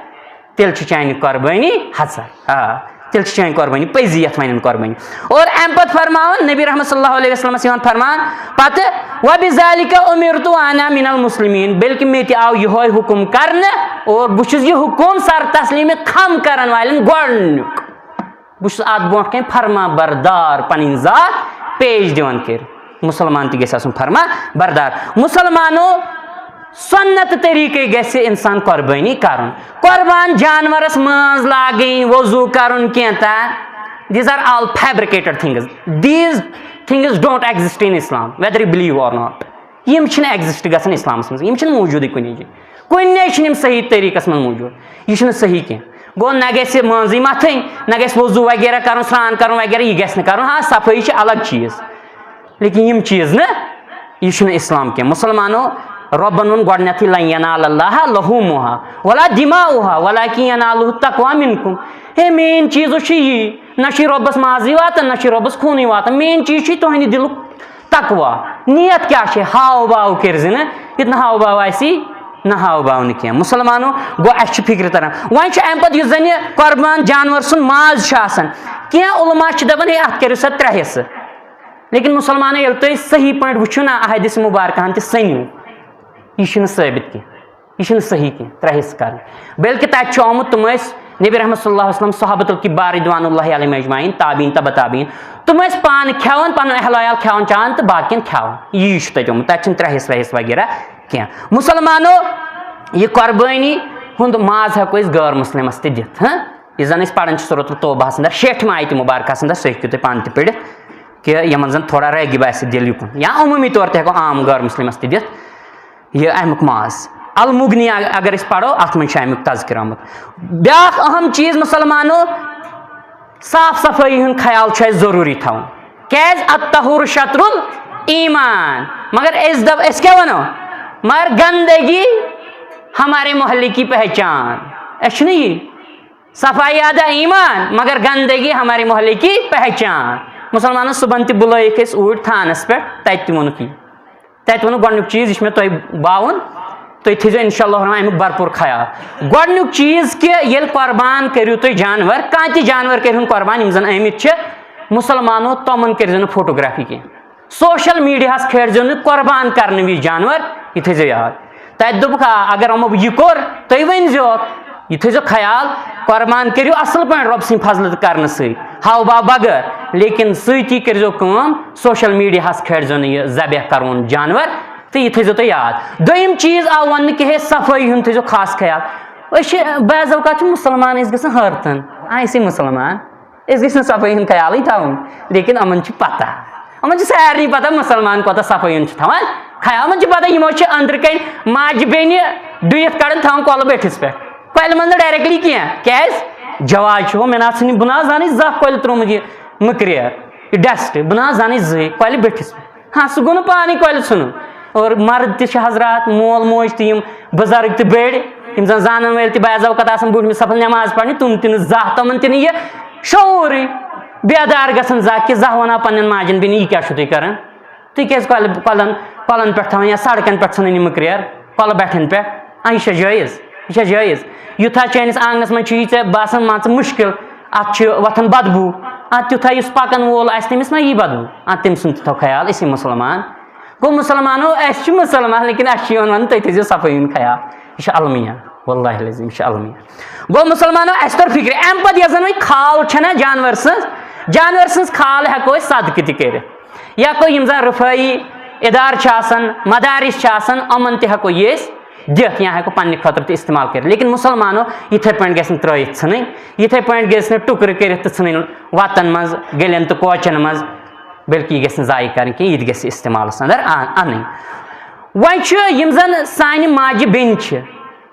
تیٚلہِ چھِ چانہِ قۄربٲنی ہژر۔ آ، تیٚلہِ چھِ چانہِ قۄربٲنی پٔزی یَتھ وَنان قۄربٲنی۔ اور اَمہِ پَتہٕ فرماوان نبی رحمت صلی اللہ علیہ وسلمس یِوان فرمان پَتہٕ، "وبذالک امرت وانا من المسلمین"، بلکہ مےٚ تہِ آو یِہوے حُکُم کرنہٕ، اور بہٕ چھُس یہِ حُکُم سر تسلیٖم خم کرن والٮ۪ن گۄڈٕنیُک۔ بہٕ چھُس اَتھ برونٛٹھ کَنہِ فرما بردار پَنٕنۍ ذات پیش دِوان کٔرِتھ۔ مُسلمان تہِ گژھِ آسُن فرما بردار۔ مُسلمانو، سنت طریقے گژھِ انسان قربٲنی کرُن۔ قربان جانورس ماز لاگٕنۍ، وضو کرُن کینٛہہ تا، these are all fabricated things. These things don't exist in Islam, whether you believe or not. یِم چھِنہٕ exist گژھان اسلامس منٛز، یِم چھِنہٕ موجودٕے کُنی جایہِ۔ کُنے چھِنہٕ یِم صحیح طریقس منٛز موجود۔ یہِ چھُنہٕ صحیح کینٛہہ۔ گوٚو، نہ گژھِ مٲنٛزٕے متھٕنۍ، نہ گژھِ وضو وغیرہ کرُن، سرٛان کرُن وغیرہ، یہِ گژھِ نہٕ کرُن۔ ہاں، صفٲیی چھِ الگ چیٖز۔ لیکن یِم چیٖز نہٕ، یہِ چھُنہٕ اسلام کینٛہہ۔ مُسلمانو، رۄبن ووٚن گۄڈٕنیتھٕے، "لن ینال اللہ لحومها ولا دماؤها ولکن ینالہ التقوی منکم۔" ہے، مین چیٖز چھُ یی، نہ چھُ رۄبس مازٕے واتان، نہ چھُ رۄبس خوٗنٕے واتان۔ مین چیٖز چھُ تُہنٛدِ دِلُک تقوی۔ نیت کیٛاہ چھِ؟ ہاو باو کٔرۍ زِ نہٕ، ییٚتہِ نہٕ ہاو باو آسی، نہ ہاو باو نہٕ کینٛہہ۔ مُسلمانو، گوٚو، اَسہِ چھِ فِکرِ تران۔ وۄنۍ چھُ اَمہِ پتہٕ یُس زن یہِ قۄربان جانور سُنٛد ماز چھُ آسان، کینٛہہ علماء چھِ دپان، ہے، اَتھ کٔرِو سا ترٛےٚ حصہٕ۔ لیکن مُسلمانو، ییٚلہِ تُہۍ صحیح پٲٹھۍ وٕچھِو نا احادیث مبارکہن تہِ سٔنِو، یہِ چھُنہٕ ثٲبت کینٛہہ، یہِ چھُنہٕ صحیح کینٛہہ ترٛےٚ حصہٕ کرٕنۍ۔ بلکہِ تَتہِ چھُ آمُت تِم ٲسۍ نبی رحمت صلی اللہ علیہ وسلم، صحابۃ الکبار رضوان اللہ علیہم اجمعین، تابعین، تبع تابعین، تِم ٲسۍ پانہٕ کھٮ۪وان، پنُن اہل عیال کھٮ۪وان چٮ۪وان تہٕ باقین کھٮ۪وان۔ یی چھُ تَتہِ آمُت، تَتہِ چھِنہٕ ترٛےٚ حصہٕ ویٚے حصہٕ وغیرہ کینٛہہ۔ مُسلمانو، یہِ قۄربٲنی ہُنٛد ماز ہٮ۪کو أسۍ غٲر مُسلمس تہِ دِتھ، ہاں؟ یہِ زن أسۍ پران چھِ سورۃ التوبہس اندر، شیٹھمہِ آیتہِ مبارکس اندر، سُہ ہیٚکِو تُہۍ پانہٕ تہِ پٔرِتھ، کہِ یِمن زن تھوڑا رٲغب آسہِ دِل یُکُن، یا عموٗمی طور تہِ ہٮ۪کو عام غٲر مُسلمس تہِ دِتھ یہِ امیُک ماز۔ المغنی اگر أسۍ پرو، اتھ منٛز چھُ امیُک تذکرٕ آمُت۔ بیٛاکھ اہم چیٖز مُسلمانو، صاف صفٲیی ہُنٛد خیال چھُ اَسہِ ضروٗری تھاوُن۔ کیٛازِ؟ الطہور شطر الایمان۔ مگر أسۍ دپ-، أسۍ کیٛاہ ونو؟ مگر گندگی ہمارے محلے کی پہچان۔ أسۍ چھِنہٕ یی؟ صفائی آدھا ایمان، مگر گندگی ہمارے محلے کی پہچان۔ مُسلمانن صُبحن تہِ بُلٲیِکھ أسۍ اوٗرۍ تھانس پٮ۪ٹھ، تتہِ تہِ ووٚنُکھ یی۔ تتہِ ووٚنُکھ گۄڈٕنیُک چیٖز، یہِ چھُ مےٚ تۄہہِ باوُن، تُہۍ تھٲیزیو انشاءاللہ الرحمن امیُک بھرپوٗر خیال۔ گۄڈٕنیُک چیٖز کہِ ییٚلہِ قۄربان کٔرِو تُہۍ جانور، کانٛہہ تہِ جانور کٔرِہُن قۄربان، یِم زن آمٕتۍ چھِ مُسلمانو، تِمن کٔرۍزیو نہٕ فوٹوگرافی کینٛہہ۔ سوشل میڈیاہس کھٲلۍزیو نہٕ قۄربان کرنہٕ وِزِ جانور، یہِ تھٲیزیو یاد۔ تتہِ دوٚپُکھ، آ، اگر یِمو یہِ کوٚر، تُہۍ ؤنۍزیو، یہِ تھٲیزیو خیال، قۄربان کٔرِو اصل پٲٹھۍ رۄب سٕنٛدِ فضلہٕ تہٕ کرنہٕ سۭتۍ، ہاو باو بغٲر، لیکن سۭتی کٔرۍزیو کٲم، سوشل میڈیاہس کھٲلۍزیو نہٕ یہِ ذبح کرون جانور، تہٕ یہِ تھٲیزیو تُہۍ یاد۔ دوٚیِم چیٖز آو وننہٕ کہِ ہے، صفٲیی ہُنٛد تھٲیزیو خاص خیال۔ أسۍ چھِ بعض اوقات چھِ مُسلمان، أسۍ گژھان حٲرتن، آ، أسۍ مُسلمان، أسۍ گٔژھۍ نہٕ صفٲیی ہُنٛد خیالٕے تھاوُن، لیکن یِمن چھِ پتہ، یِمن چھِ سارنٕے پتہ مُسلمان کوٗتاہ صفٲیی ہُنٛد چھُ تھاوان خیال۔ یِمن چھِ پتہ، یِمو چھِ أنٛدرٕ کنہِ ماجہِ بیٚنہِ ڈُیِتھ کڑان تھاوان کۄلہٕ بٔٹھِس پٮ۪ٹھ، کۄلہِ منٛز نہٕ directly کینٛہہ۔ کیٛازِ؟ جواز چھُ ہُہ، مےٚ نہ ژھٕنہِ، بہٕ نہ زانٕے زانٛہہ کۄلہِ ترٛوومُت یہِ مٔکریار، یہِ dust، بہٕ نہ زانٕے زٕہٕے کۄلہِ بٔٹھِس پٮ۪ٹھ۔ ہاں، سُہ گوٚو نہٕ پانے کۄلہِ ژھُنُن۔ اور مرد تہِ چھِ حضرات، مول موج تہِ، یِم بُزرگ تہِ بٔڑۍ، یِم زن زانن وٲلۍ تہِ بعض اوقات آسان برونٛٹھمہِ صفس نماز پرنہِ، تِم تہِ نہٕ زانٛہہ، تِمن تہِ نہٕ یہِ شعوٗرٕے، بیدار گژھن زانٛہہ کہِ زانٛہہ ونہٕ ہا پننٮ۪ن ماجن بیٚنہِ، یہِ کیٛاہ چھِو تُہۍ کران؟ تُہۍ کیٛازِ کۄلہِ، کۄلن، کۄلن پٮ۪ٹھ تھاوان یا سڑکن پٮ۪ٹھ ژھٕنان یہِ مٔکریار کۄلہٕ بٹھٮ۪ن پٮ۪ٹھ؟ آ، یہِ چھا جٲیز؟ یہِ چھا جٲیز؟ یوٗتاہ چٲنِس آنٛگنس منٛز چھُ یہِ ژےٚ باسان، مان ژٕ، مُشکِل، اتھ چھِ وۄتھان بدبوٗ، اتھ تیوٗتاہ یُس پکان وول آسہِ، تٔمِس ما یی بدبوٗ؟ اتھ تٔمۍ سُنٛد تہِ تھاو خیال، أسۍ مُسلمان۔ گوٚو مُسلمانو، اَسہِ چھِ مُسلمان، لیکن اَسہِ چھِ یِوان وَننہٕ، تُہۍ تھٲیزیو صفٲیی ہُنٛد خیال۔ یہِ چھِ المیہ، واللہ العظیم، یہِ چھِ المیہ۔ گوٚو مُسلمانو، اَسہِ توٚر فِکرِ، اَمہِ پَتہٕ یۄس زَن وۄنۍ کھال چھَنہ جانوَر سٕنٛز، جانوَر سٕنٛز کھال ہٮ۪کو أسۍ صدقہٕ تہِ کٔرِتھ۔ یا گوٚو یِم زَن رِفٲیی اِدارٕ چھِ آسان، مدارِس چھِ آسان، یِمَن تہِ ہٮ۪کو یہِ أسۍ دِتھ یا ہٮ۪کو پنٛنہِ خٲطرٕ تہِ استعمال کٔرِتھ۔ لیکن مُسلمانو، یِتھَے پٲٹھۍ گژھِ نہٕ ترٛٲیِتھ ژھٕنٕنۍ، یِتھَے پٲٹھۍ گژھِ نہٕ ٹُکرٕ کٔرِتھ تہٕ ژھٕنٕنۍ وَتَن منٛز، گٔلٮ۪ن تہٕ کوچَن منٛز۔ بلکہِ یہِ گژھِ نہٕ ضایع کَرٕنۍ کینٛہہ، یہِ تہِ گژھِ استعمالَس اندر اَ-، اَنٕنۍ۔ وۄنۍ چھُ یِم زَن سانہِ ماجہِ بیٚنہِ چھِ،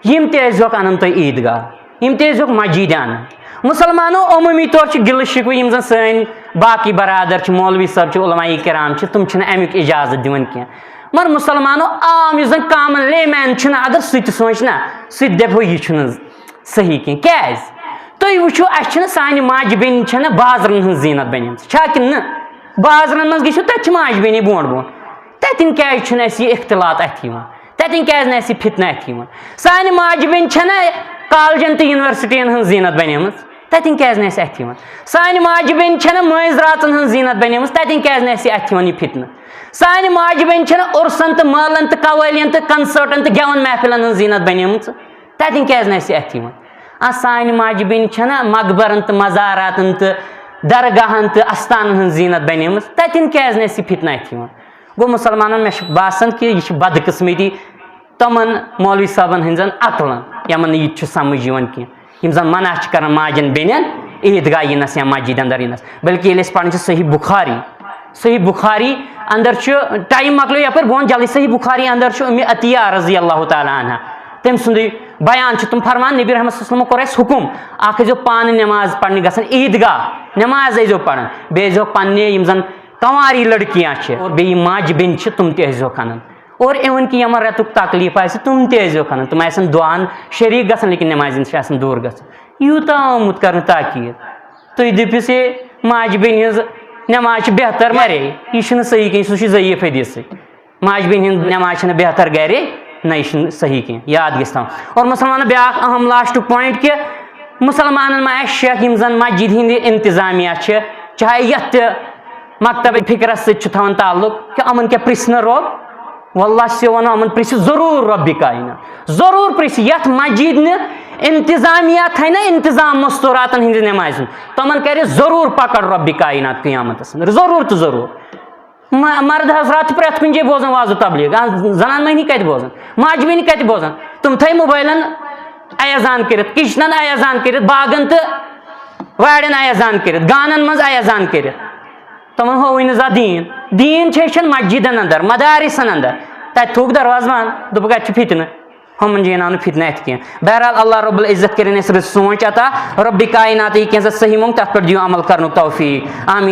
یِم تہِ ٲسۍزیوکھ اَنان تُہۍ عیٖدگاہ، یِم تہِ ٲسۍزیوکھ مسجدِ اَنان۔ مُسلمانو، عموٗمی طور چھِ گِلہٕ شِکوٕ، یِم زَن سٲنۍ باقٕے برادر چھِ، مولوی صٲب چھِ، علماء کرام چھِ، تِم چھِنہٕ اَمیُک اِجازت دِوان کینٛہہ۔ مگر مُسلمانو، عام یُس زَن common layman چھُنہ، اگر سُہ تہِ سونٛچہِ نہ، سُہ تہِ دَپہِ، "ہو، یہِ چھُنہٕ صحیح کینٛہہ۔" کیٛازِ؟ تُہۍ وٕچھِو، اَسہِ چھِنہٕ، سانہِ ماجہِ بیٚنہِ چھَنہٕ بازرَن ہٕنٛز زیٖنت بَنیمٕژ، چھا کِنہٕ نہٕ؟ بازرَن منٛز گٔژھِو، تَتہِ چھِ ماجہِ بیٚنہِ برونٛٹھ برونٛٹھ۔ تَتٮ۪ن کیٛازِ چھُنہٕ اَسہِ یہِ اختلاط اَتھِ یِوان؟ تَتٮ۪ن کیٛازِ نہٕ اَسہِ یہِ فتنہٕ اَتھِ یِوان؟ سانہِ ماجہِ بیٚنہِ چھَنہ کالجَن تہٕ یونیورسٹیَن ہٕنٛز زیٖنت بَنیمٕژ؟ تَتٮ۪ن کیٛازِ نہٕ اَسہِ اَتھِ یِوان؟ سانہِ ماجہِ بیٚنہِ چھَنہ مٲنٛزِ رٲژَن ہٕنٛز زیٖنت بَنیمٕژ؟ تَتٮ۪ن کیٛازِ نہٕ اَسہِ یہِ اَتھِ یِوان، یہِ فتنہٕ؟ سانہِ ماجہِ بیٚنہِ چھَنہ عُرسَن تہٕ مٲلَن تہٕ قوٲلیَن تہٕ concertن تہٕ گٮ۪وَن محفلَن ہٕنٛز زیٖنت بَنیمٕژ؟ تَتٮ۪ن کیٛازِ نہٕ اَسہِ یہِ اَتھِ یِوان؟ آ، سانہِ ماجہِ بیٚنہِ چھَنہ مقبرَن تہٕ مزاراتَن تہٕ درگاہَن تہٕ اَستانَن ہٕنٛز زیٖنت بَنیمٕژ؟ تَتٮ۪ن کیٛازِ نہٕ اَسہِ یہِ فتنہٕ اَتھِ یِوان؟ گوٚو مُسلمانَن، مےٚ چھُ باسان کہِ یہِ چھِ بدقٕسمتی تِمَن مولوی صٲبَن ہٕنٛزَن عقلَن، یِمَن نہٕ یہِ تہِ چھُ سَمٕجھ یِوان کینٛہہ، یِم زَن منع چھِ کَران ماجَن بیٚنٮ۪ن عیٖدگاہ یِنَس یا مسجد اندر یِنَس۔ بلکہِ ییٚلہِ أسۍ پَران چھِ صحیح بُخاری، صحیح بُخاری اندر چھُ، ٹائم مۄکلیو یَپٲرۍ، بہٕ وَنہٕ جلدی، صحیح بُخاری اندر چھُ اُمِ عطیہ رضی اللہ تعالیٰ عنہا، تٔمۍ سُنٛدُے بیان چھُ۔ تِم فرمان، نبی رحمت صلی اللہ علیہ وسلم کوٚر اَسہِ حُکُم، اَکھ ٲسۍزیو پانہٕ نٮ۪ماز پَرنہِ گژھان عیٖدگاہ، نٮ۪ماز ٲسۍزیو پَران، بیٚیہِ ٲسۍزیو پَننہِ یِم زَن کنواری لڑکیاں چھِ اور بیٚیہِ ماجہِ بیٚنہِ چھِ، تِم تہِ ٲسۍزیوکھ اَنان۔ اور اِوٕن کہِ یِمَن رٮ۪تُک تکلیٖف آسہِ، تِم تہِ ٲسۍزیوکھ اَنان، تِم آسَن دُعاہَن شریٖک گژھان، لیکن نٮ۪مازِ نِش آسَن دوٗر گژھان۔ یوٗتاہ آمُت کَرنہٕ تاکیٖد۔ تُہۍ دٔپِو سے ماجہِ بیٚنہِ ہٕنٛز نٮ۪ماز چھِ بہتر، مَرے، یہِ چھُنہٕ صحیح کینٛہہ، سُہ چھُ ضعیٖف حدیثٕے۔ ماجہِ بیٚنہِ ہٕنٛز نٮ۪ماز چھَنہٕ بہتر گَرے، نہ، یہِ چھُنہٕ صحیح کینٛہہ، یاد گژھِ تھاوُن۔ اور مُسلمانَن بیٛاکھ اہم لاسٹ پویِنٹ کہِ مُسلمانَن ما آسہِ شک، یِم زَن مسجد ہِنٛدِ انتظامیہ چھِ، چاہے یَتھ تہِ مکتب فکرَس سۭتۍ چھُ تھاوان تعلق، کہِ یِمَن کیٛاہ پرٛژھِ نہٕ رۄب؟ واللہ سُہ وَنو، یِمَن پرٛژھِ ضروٗر رۄبِ کاینات، ضروٗر پرٛژھِ۔ یَتھ مسجد نہٕ انتظامیہ تھایہِ نہ انتظام مستوراتَن ہٕنٛدِ نٮ۪مازِ ہُنٛد، تِمَن کَرِ ضروٗر پکڑ رۄبِ کاینات قیامتَس اندر، ضروٗر تہٕ ضروٗر۔ م-، مرد حضرات چھِ پرٛٮ۪تھ کُنہِ جایہِ بوزان وعظ و تبلیغ۔ آ، زنان مٔہنی کَتہِ بوزان؟ ماجہِ بیٚنہِ کَتہِ بوزان؟ تِم تھٲے موبایلَن ایازان کٔرِتھ، کِچنَن ایازان کٔرِتھ، باغَن تہٕ وارٮ۪ن ایازان کٔرِتھ، گانَن منٛز ایازان کٔرِتھ۔ تِمَن ہووٕے نہٕ زانٛہہ دیٖن۔ دیٖن چھِ ہیٚچھان مسجدَن اندر، مدارسَن اندر۔ تَتہِ تھوٚوُکھ دروازٕ بنٛد، دوٚپُکھ، اَتہِ چھُ فتنہٕ۔ ہُمَن جاین آو نہٕ فتنہٕ اَتھِ کینٛہہ۔ بہرحال، اللہ رب العزت کٔرِنۍ اَسہِ رٕژ سونٛچ عطا۔ رۄبِ کاینات یہِ کینٛژھا صحیح مۄنگ، تَتھ پٮ۪ٹھ دِیِو عمل کرنُک توفیٖق۔ آمیٖن۔